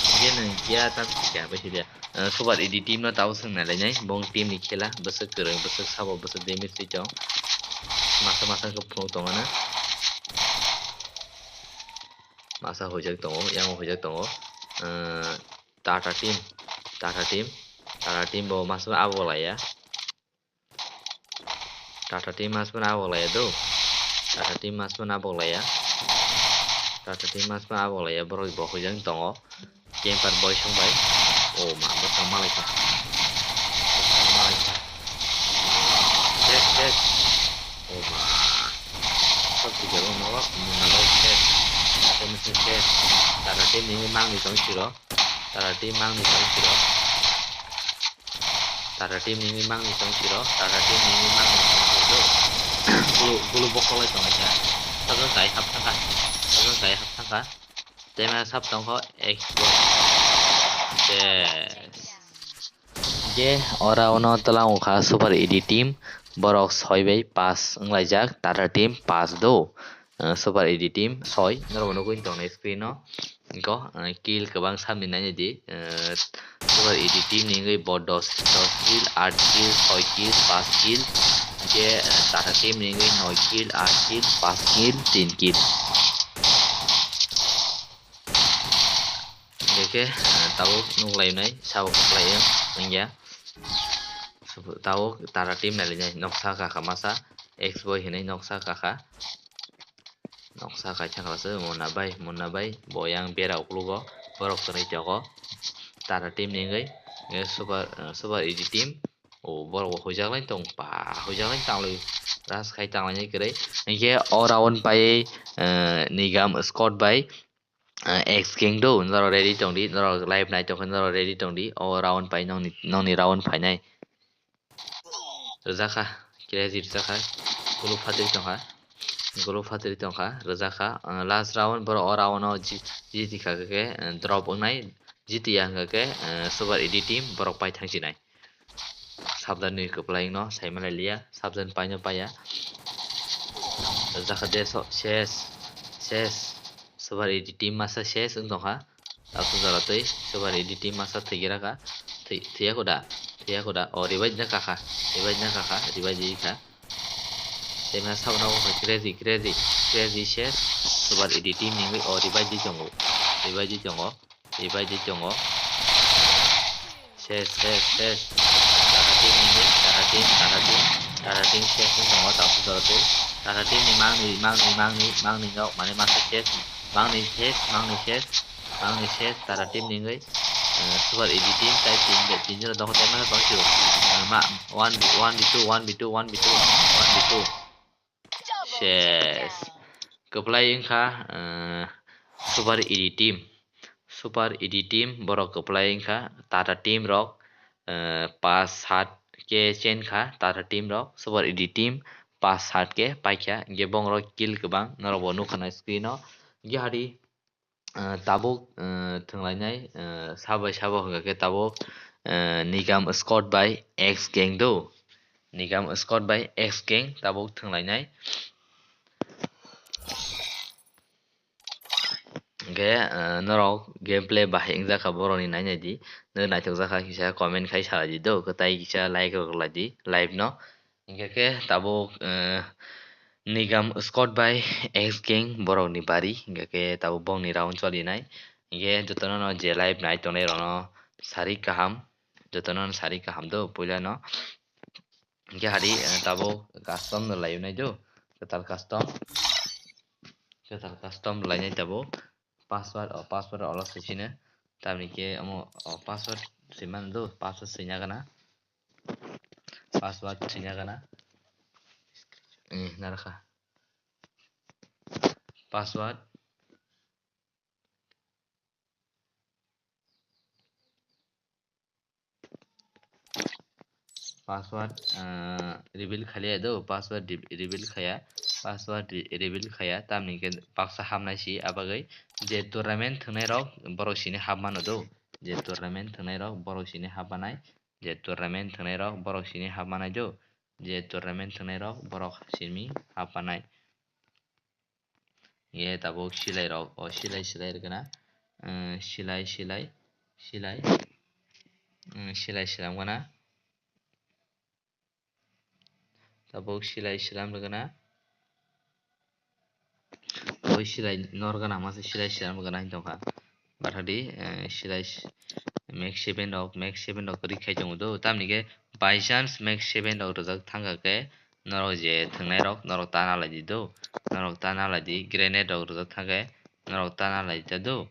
Hingke nwng kiya ta kya bai si dia. Eh, Super A D team no tabo swng nai lai nai. Bong team ni khela, bwswk kwrwng, bwswk sabo, bwswk damage twi tong. Masa masa khe phunuk tong ano. Masa huijak tongo, yang huijak tongo. Eh, Tata team, Tata team, Tata team bo masa abo laiya. Tata team mas phano abok laiya do. Tata team mas phano abok laiya. Tata team mas phano abok laiya, borok bo huijak tongo. Camper boy song bai. O ma, bwsang malaikha. Bwsang malaikha. Yes, yes. O ma. Sok twijak o nogo, muna bai yes. Tata team ni mangni tong siro. Tata team mangni tong siro. Tata team ni mangni tong siro. Tata team ni mangni tong siro. Bulu, bulu bokolai tong kha. Sajak tai hap thangkha. Sajak tai hap thangkha. Tema sap tongkho Xbox. Yes. Je ora ono twlang kha Super A D team. Borok soi bai pass wnglaijak. Tata team pass do. Eh, Super A D team soi, norok nugwi tongnai screen o. Iko, eh, kill kwbang samni nai di. Eh, Super A D team ni wngwi bo dos, dos kill, aat kill, soi kill, pass kill. Hingke, eh, Tata team ni wngwi noi kill, aat kill, pass kill, tin kill. Hingke, eh, tabuk nuklainai, sabo kwplai wng, wngya. Tabuk Tata team nailainai, noksa kakha masa, X boy hinwi noksa kakha. Noksa kaisa khlaisu Munna bai, Munna bai bo yang bera uklugo, borok kwrwi tongo. Tata team ni wngwi, eh, Super, eh, Super A D team, O borok bo huijaklai tong pa, huijaklai tanglai, ras khai tanglainai kwrwi. Hinkhe o round pai, eh, Nigam Scott bai, eh, X Gang do, norok ready tong di, norok live nai tong khe norok ready tong di, o round pai nokni, nokni round phainai. Rwjakha, crazy rwjakha, gulu phatwi tongkha, gulu phatwi tongkha, rwjakha, eh, last round borok o round o ji-, jiti kha khe, eh, drop wngnai, jiti ya hwnkha khe, eh, Super Edi team borok pai thangsinai. Sabdan ni kwplai no saimalailiya, sabdan paino paiya. Jakha de so, ses, ses. Super Edi team masa ses wng tongkha. Tabuk jora twi Super Edi team masa thwigira kha. Thwi-, thwiya koda, thwiya koda. O, revive na kakha, revive na kakha, revive di kha. Tei masa sabna o crazy, crazy, crazy ses. Super Edi team ni wngwi o revive di tongo, revive di tongo. Revive di tongo. Ses, ses, ses. Tata team ni, Tata team, Tata team, Tata team ses wng tongo, tabuk jora twi. Tata team ni mangni, mangni, mangni, mangni nok, mane masa ses, mangni ses, mangni ses, mangni ses, Tata team ni wngwi, eh, Super Edi team, tai team, team jora dok, tai mano bangsi, eh, ma, one v one v two, one v two, one v two, one v two. Ses. Kwplai wngkha, eh, Super Edi team. Super Edi team borok kwplai wngkha. Tata team rok, eh, pas sat khe chen kha Tata team rok. Super Edi team pas sat khe paikha. Hinkhe bongrok kill kwbang. Norok bo nukha na screen o. Hinkhe hadi, ah, tabuk, ah, thwnglainai, ah, sabo bai sabo hwnkha khe tabuk, ah, Nigam Scott bai X Gang do. Nigam Scott bai X Gang tabuk thwnglainai. Hinkhe, ah, norok gameplay bahai wngjakha borokni nainai di. Nw naithokjakha kisa comment khai salai di do. Kwtai kisa like rwlai di live no. Hinkhe khe tabuk, eh, Nigam Scott bai X Gang borokni bari, hinkhe khe tabuk bongni round cholinai. Hinkhe jotono no je live nai tongnai rokno sari kaham, jotono no sari kaham do puila no. Hinkhe hadi, eh, tabuk custom no laiyunai do, kwtal custom, kwtal custom lainai tabuk. Password, o password olo swisino, tamni khe omo o password swimano do, password swina gana. Password swina gana. Eh, narwkha. Password. Password, ah, reveal khaliya do, password re-, reveal khaya, password re-, reveal khaya, tamni khe baksa hamnai si, abagwi je tournament thwngnai rok borok sini hapmano do, je tournament thwngnai rok borok sini hapmanai. Je tournament thwngnai rok borok sini hapmanai do. Je tournament thwngnai rok borok simi hapmanai. Ye tabuk silai rok, o silai silai rwgana. Eh, silai silai silai. Mm, silai silam gana. Tabuk silai silam rwgana. Oi silai nor gana masa silai silam rwgana hin tongkha. Bathadi, eh, silai s-, max seven rok, max seven rok kwrwi khai tongo do. Tamni khe by chance max seven rok rwjak thangkha khe norok je thwngnai rok norok ta nalai di do. Norok ta nalai di, grenade rok rwjak thangkhe norok ta nalai di do.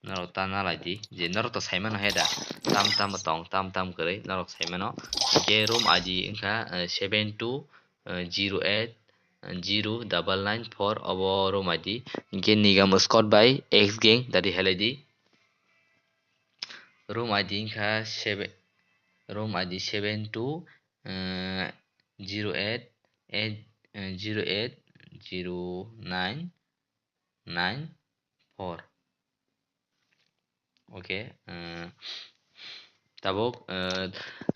Norok ta nalai di, je norok to saimano he da, tam tam tong, tam tam kwrwi norok saimano. Hinkhe room I D wngkha, eh, seven two, eh, zero eight, eh, zero double nine four, obo room I D. Hinkhe Nigam Scott bai X Gang dadi helai di. Room I D wngkha seven, room I D seven two, eh, zero eight, eight, eh, zero eight, zero nine, nine four. Okay, eh, tabuk, eh,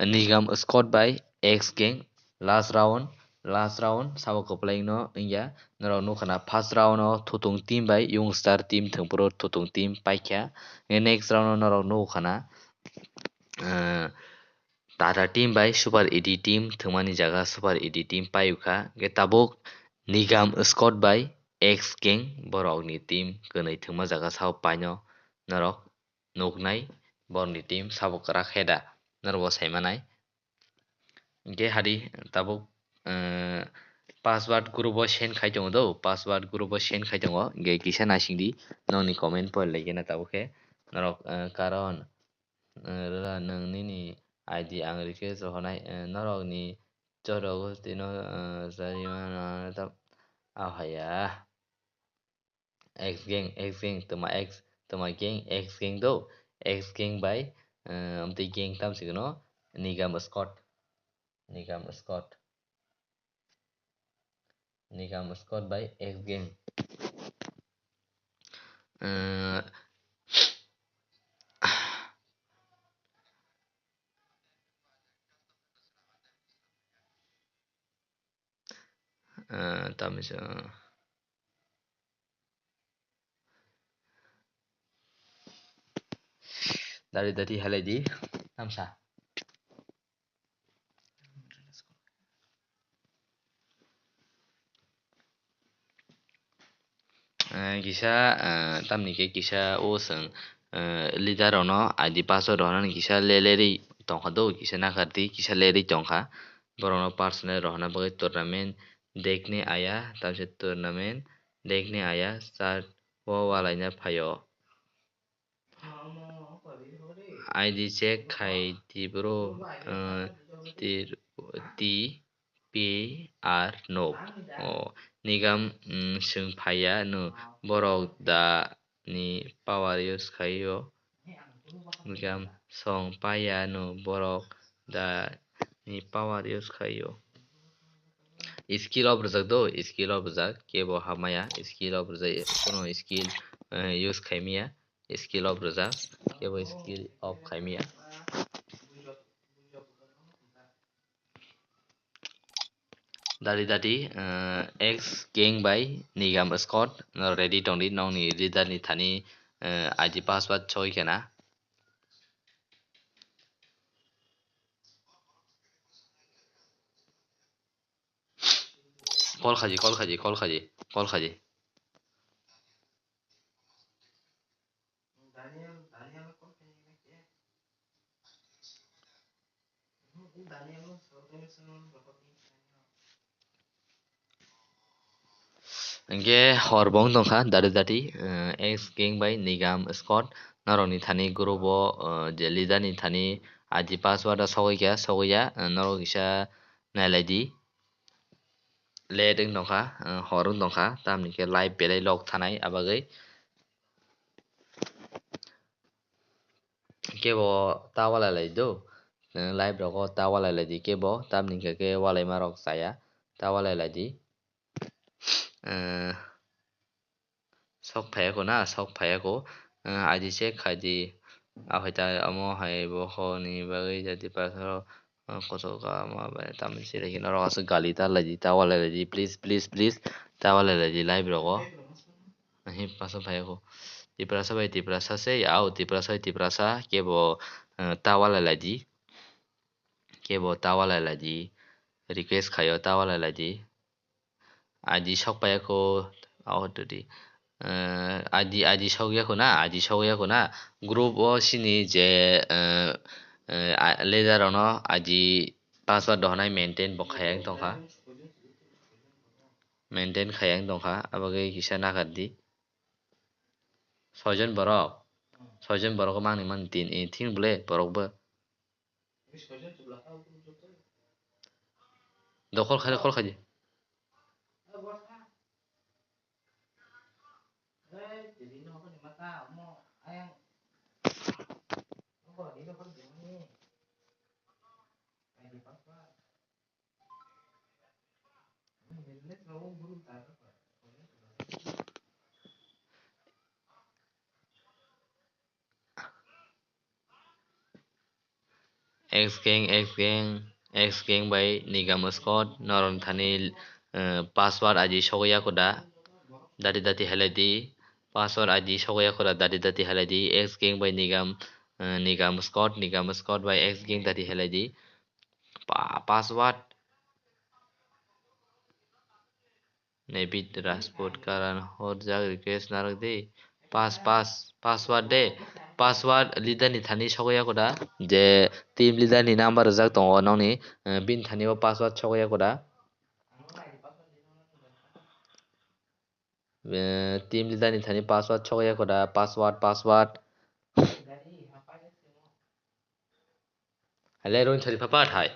Nigam Scott bai X Gang last round, last round sabo kwplai no wngya. Norok nukha na first round o Thutung team bai Young Star team thwngphuru Thutung team paikha. Next round o norok nukha na, eh, Tata team bai Super Edi team thwngmani jaga Super Edi team paiwkha. Hwnkhe tabuk Nigam Scott bai X Gang borokni team kwnwi thwngma jaga sao paino norok nuknai borokni team sabo kwrak he da norok bo saimanai. Hwnkhe hadi tabuk, eh, password group o send khai tongo do, password group o send khai tongo, hwnkhe kisa naisingdi nokni comment pori laikhe na tabuk khe norok, eh, karon, eh, rwla nwng nini I D ang request rohornai, eh, norokni chorok gostino, eh, chari mano tam ahaya. X gang, X gang, toma X, toma gang, X gang do, X gang bai, eh, amtwi gang tam sikno, Nigam Scott, Nigam Scott, Nigam Scott bai X gang. Eh, eh, tamisa. Dari dari halai di, tamsa. Eh, kisa, eh, tamni khe kisa o chwng, eh, leader rokno I D password rohornani kisa le lerwi tongkha do, kisa nakardi, kisa lerwi tongkha. Borokno personal rohorna bagwi tournament dekni aya, tamse tournament dekni aya, chat o walaina phaio. I D check khai di bro, eh, tir-, T P R no. Oh, Nigam, mm, swng phaiya no, borok da ni power use khaio. Nigam song paiya no, borok da ni power use khaio. Skill off rwjak do, skill off rwjak, kebo hamaya, skill off rwjak, kono skill, eh, use khaimaya. Skill off rwjak, kebo skill off khaimaya. Dadi dadi, eh, X gang bai Nigam Scott, no ready tongdi, nokni leader ni thani, eh, I D password soi khena. Call khaji, call khaji, call khaji, call khaji. Hingke hor bo wng tongkha dati dati, eh, X gang bai Nigam Scott norokni thani group o, eh, je leader ni thani I D password o sogwi kha, sogwi ya, eh, norok kisa nailaidi. Late wng tongkha, eh, hor wng tongkha, tamni khe live belai log thanai abagwi. Kebo ta walai lai do, eh, live rogo ta walai lai di kebo, tamni khe khe walaima rok chaya, ta walai lai di. Eh, sok phaiya kho na, sok phaiya kho, eh, I D check khai di, ahai ta omo hai bo kho ni bagwi jadi pathoro. Ah, koso ka ma bai tamni siri hino rok aswk gali ta lai di, ta walai lai di, please, please, please, ta walai lai di live rogo. Ahi paso phai ko. Tiprasa bai Tiprasa se, au Tiprasa bai Tiprasa, kebo, eh, ta walai lai di. Kebo ta walai lai di. Request khayo ta walai lai di. I D sok paiya kho, oh, to di. Eh, I D, I D sok ya kho na, I D sok ya kho na. Group o sini je, eh, eh, a-, leader rokno I D password dohonai maintain bo khaya wng tongkha. Maintain khaya wng tongkha, abagwi kisa nakar di. Soijon borok, soijon borok mangni mani tin, eh, thing bole borok bo. Dokhol khai, dokhol khai di. X gang, X gang, X gang bai Nigam Scott, norok thani, eh, password I D sogwi ya kho da, dati dati halai di, password I D sogwi ya kho da, dati dati halai di, X gang bai Nigam, eh, Nigam Scott, Nigam Scott bai X gang dati halai di, pa-, password. Nebit Rajput karan horjak request narwk di. Pass, pass, password de. Password leader ni thani sogwi ya kho da. Je team leader ni number rijak tongo nokni, eh, bini thani o password sogwi ya kho da. Eh, team leader ni thani password sogwi ya kho da. Password, password. Hale roni thari phapat hai.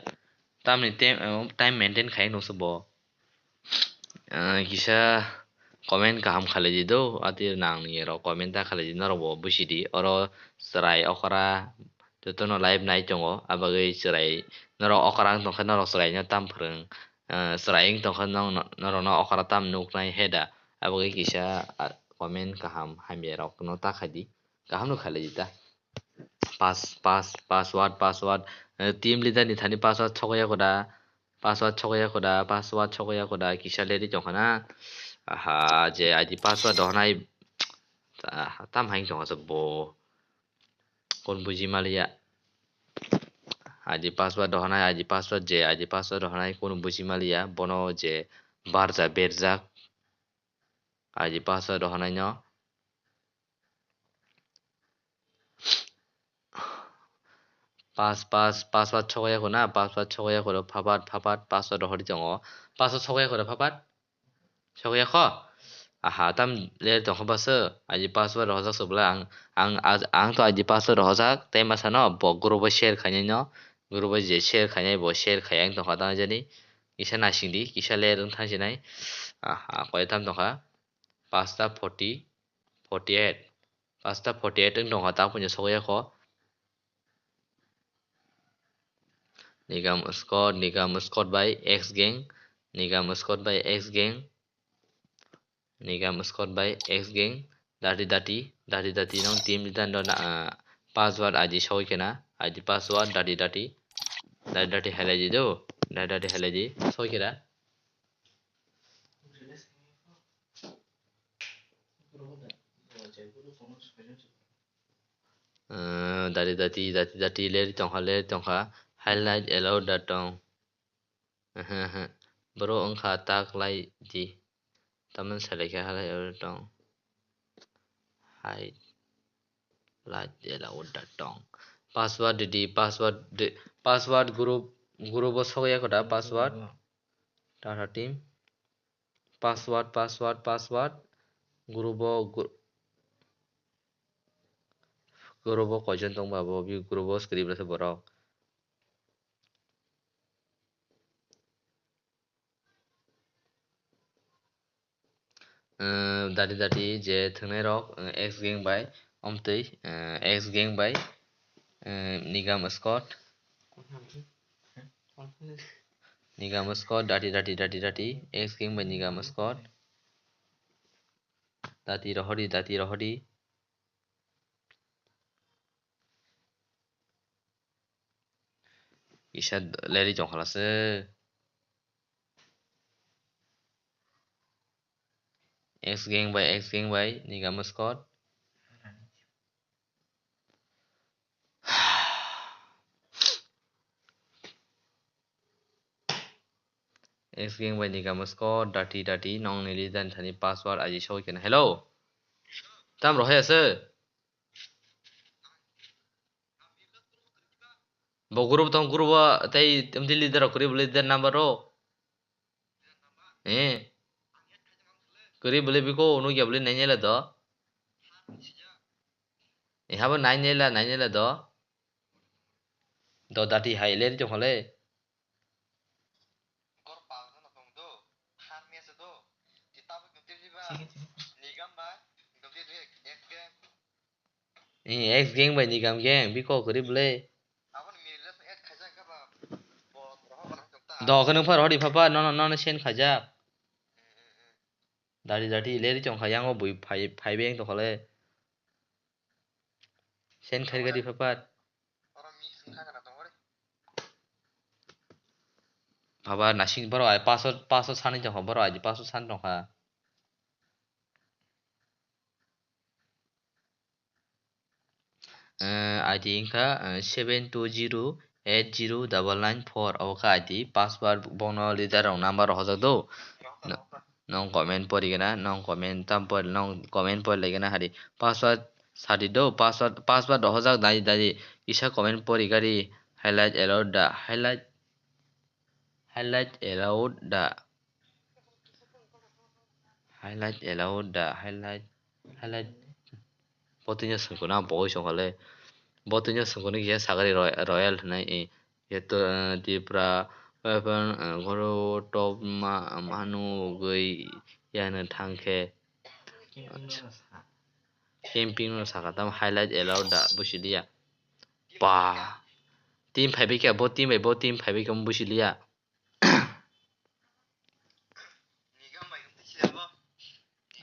Tamni tem-, eh, time maintain khai nungso bo. Ah, kisa comment kaham khalai di do. Ati nang ni rok comment ta khalai di, norok bo busi di. Oro chwrai okra jotono live nai tongo. Abagwi chwrai norok okra wng tongkha, norok chwrai no tam phwrwng. Ah, chwrai wng tongkha, nong, norok no okra tam nuknai heda. Abagwi kisa, ah, comment kaham hamya rok no ta khai di. Kaham no khalai di ta. Pass, pass, password, password. Eh, team leader ni thani password sokya koda. Password sokya koda, password sokya koda. Kisa leri tongkha na. Aha, je I D password dohonai. Ah, tam haing tongkha se bo. Kon buji maliya. I D password dohonai, I D password je, I D password dohonai kon buji maliya. Bono je barja berjak. I D password dohonai no. Pass, pass, password sokya kono, password sokya kono, phapat, phapat, password rohorwi tongo. Password sokya kono, phapat? Sokya kho? Aha, tam ler tongkha baso, I D password rohorjak se bwla ang, ang, ang to I D password rohorjak, tei masa no bo group o share khainai no, group o je share khainai bo share khai ang tongkha tang jani, kisa naising di, kisa ler wng thang sinai, aha, koi tam tongkha. Pasta forty, forty eight. Pasta forty eight wng tongkha, ta puino sokya kho. Nigam Scott, Nigam Scott by X Gang, Nigam Scott by X Gang, Nigam Scott by X Gang, dati dati, dati dati nong team leader no na, ah, password I D soi kena, I D password dati dati, dati dati helai di do, dati dati helai di, soi kena. Eh, dati dati, dati dati, leri tongkha, leri tongkha, highlight allowed da tong. Ehe, ehe. Boro wngkha ta khlai di. Tamani selekhe highlight allowed da tong. Highlight allowed da tong. Password di, password di, password group, group o sokya koda, password. Tata team. Password, password, password. Group o gr-, group o koijon tong ba bo, bi group o script rwsa borok. Eh, dati dati je thwngnai rok, eh, X Gang bai, omtwi, eh, X Gang bai, eh, Nigam Scott. Nigam Scott, dati, dati, dati, dati, X Gang by Nigam Scott. Dati rohori, dati rohori. Kisa leri chongkhala se. X Gang by, X Gang by Nigam Scott. X Gang by Nigam Scott, dati dati, nong ni leader ni thani password aji soi kena. Hello? Tam rohai ase? Bo group tong group o tei mdi leader rok kwrwi bo leader number rok. Eh. Kwrwi bwlwi biko nukya bwlwi nainai le do. Eh, habo nainai la, nainai la do. Do dati hai le tong le. Eh, X Gang by Nigam Gang, biko kwrwi bwlwi. Do khe nung phar hori papa, nono, nono send khaijak. Dari dari leri chong kha, yango bui phai, phai beng to khole. Send khai gari papa. Papa nasing borok ai paso, paso sani chong kha, borok ai paso sani chong kha. Eh, I D wngkha, eh, seven two zero eight zero double nine four, obo kha I D, password bono leader rok number rok hojak do. No, nong comment pori gana, nong comment tam pori, nong comment pori lai gana hari. Password sadi do, password, password rok hojak dai, dai, kisa comment pori gari, highlight allowed da, highlight, highlight allowed da. Highlight allowed da, highlight, highlight. Bo twino swngkuna boi songkha le. Bo twino swngkuni kisa sagari roy-, royal hinai, eh, Yato, eh, Tripura, weapon, eh, goro top ma, manu gwi yana thangkhe. Camping no saka tam highlight allowed da busi liya. Ba. Team phaibai khe bo team bai bo team phaibai khe busi liya.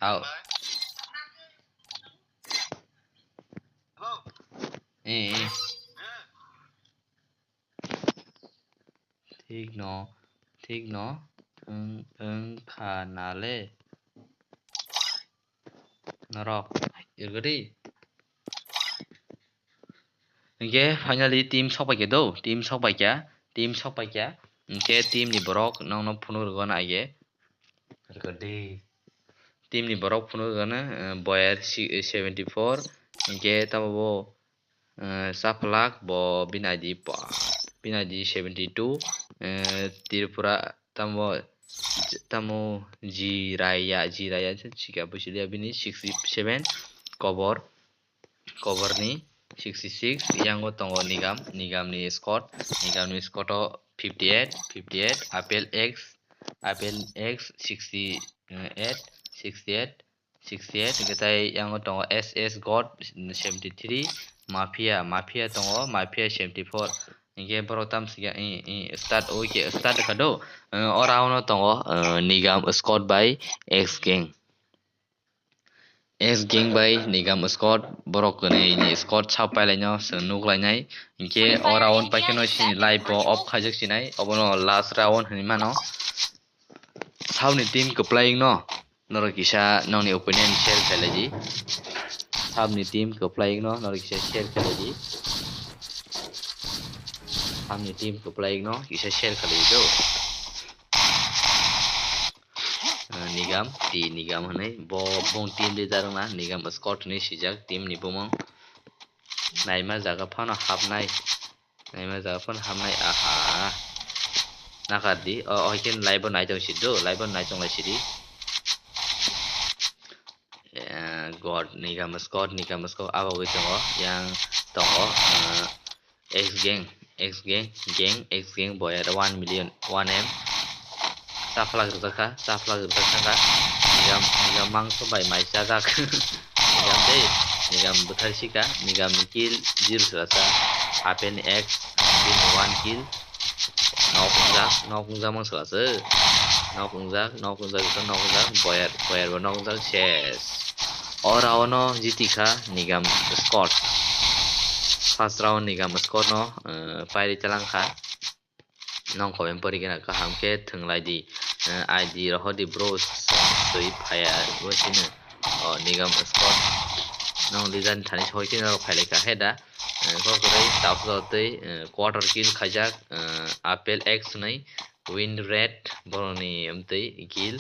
Au. Eh, eh. Thik no, thik no, wng, wng kha nale. Norok, irgadi. Hinkhe finally team sokpaikha do, team sokpaikha, team sokpaikha. Hinkhe team ni borok nokno phunuk rwgano aige. Irgadi. Team ni borok phunuk rwgano, eh, Boyer si-, seventy four. Hinkhe tamo bo, eh, Chaphlak bo bini I D pa, bini I D seventy two, eh, Tripura tamo, tamo Jiraya, Jiraya se chika busi liya bini sixty seven cover, cover ni sixty six, yango tongo Nigam, Nigam ni squad, Nigam ni squad o fifty eight, fifty eight, Apple X, Apple X sixty eight, sixty eight, sixty eight, hinkhe tai yango tongo S S God seventy three, Mafia, Mafia tongo, Mafia seventy four. Hinkhe borok tam sika, i, i, start, oike, start kha do. Eh, o round o tongo, eh, Nigam squad bai X Gang. X Gang bai Nigam squad, borok kwnwi ni squad sap pailaino chwng nuklainai. Hinkhe o round paikhe no chini live bo off khaijak sinai, obono last round hinwi mano. Sabni team kwplai wngno norok kisa nokni opinion share khailai di. Sabni team kwplai wngno norok kisa share khailai di. Sabni team kwplai wngno kisa share khailai di do. Ah, Nigam, T Nigam hwnwi bo bong team leader wngna Nigam squad hwnwi swijak team ni bumung. Naima jaga phano hapnai. Naima jaga phano hamnai, aha. Nakar di, o, o, hai khe live o nai tong si do, live o nai tong lai si di. Eh, God, Nigam squad, Nigam squad, abo bai tongo, yang tongo, eh, X Gang, X Gang, Gang, X Gang, Boyer one million, one M. Chaphlak rwjak kha, chaphlak rwjak kha. Nigam, Nigam mangso bai mai chajak. Nigam dei, Nigam bwthar sika, Nigam ni kill zero swrasa. Apple X, Apple one kill. Nok wngjak, nok wngjak mang swrasa. Nok wngjak, nok wngjak, nok wngjak, Boyer, Boyer bo nok wngjak, ses. O round no jiti kha Nigam squad. First round Nigam squad no, eh, pairi talang kha. Nong comment pori gana kaham khe thwnglai di. Eh, I D rohor di bro, swi phaya bo sino. O, Nigam squad. Nong leader ni thani soi khe norok phailai kha he da. Eh, kok kwrwi tabuk tei, eh, quarter kill khaijak, eh, Apple X hwnwi win rate boroni amtwi kill.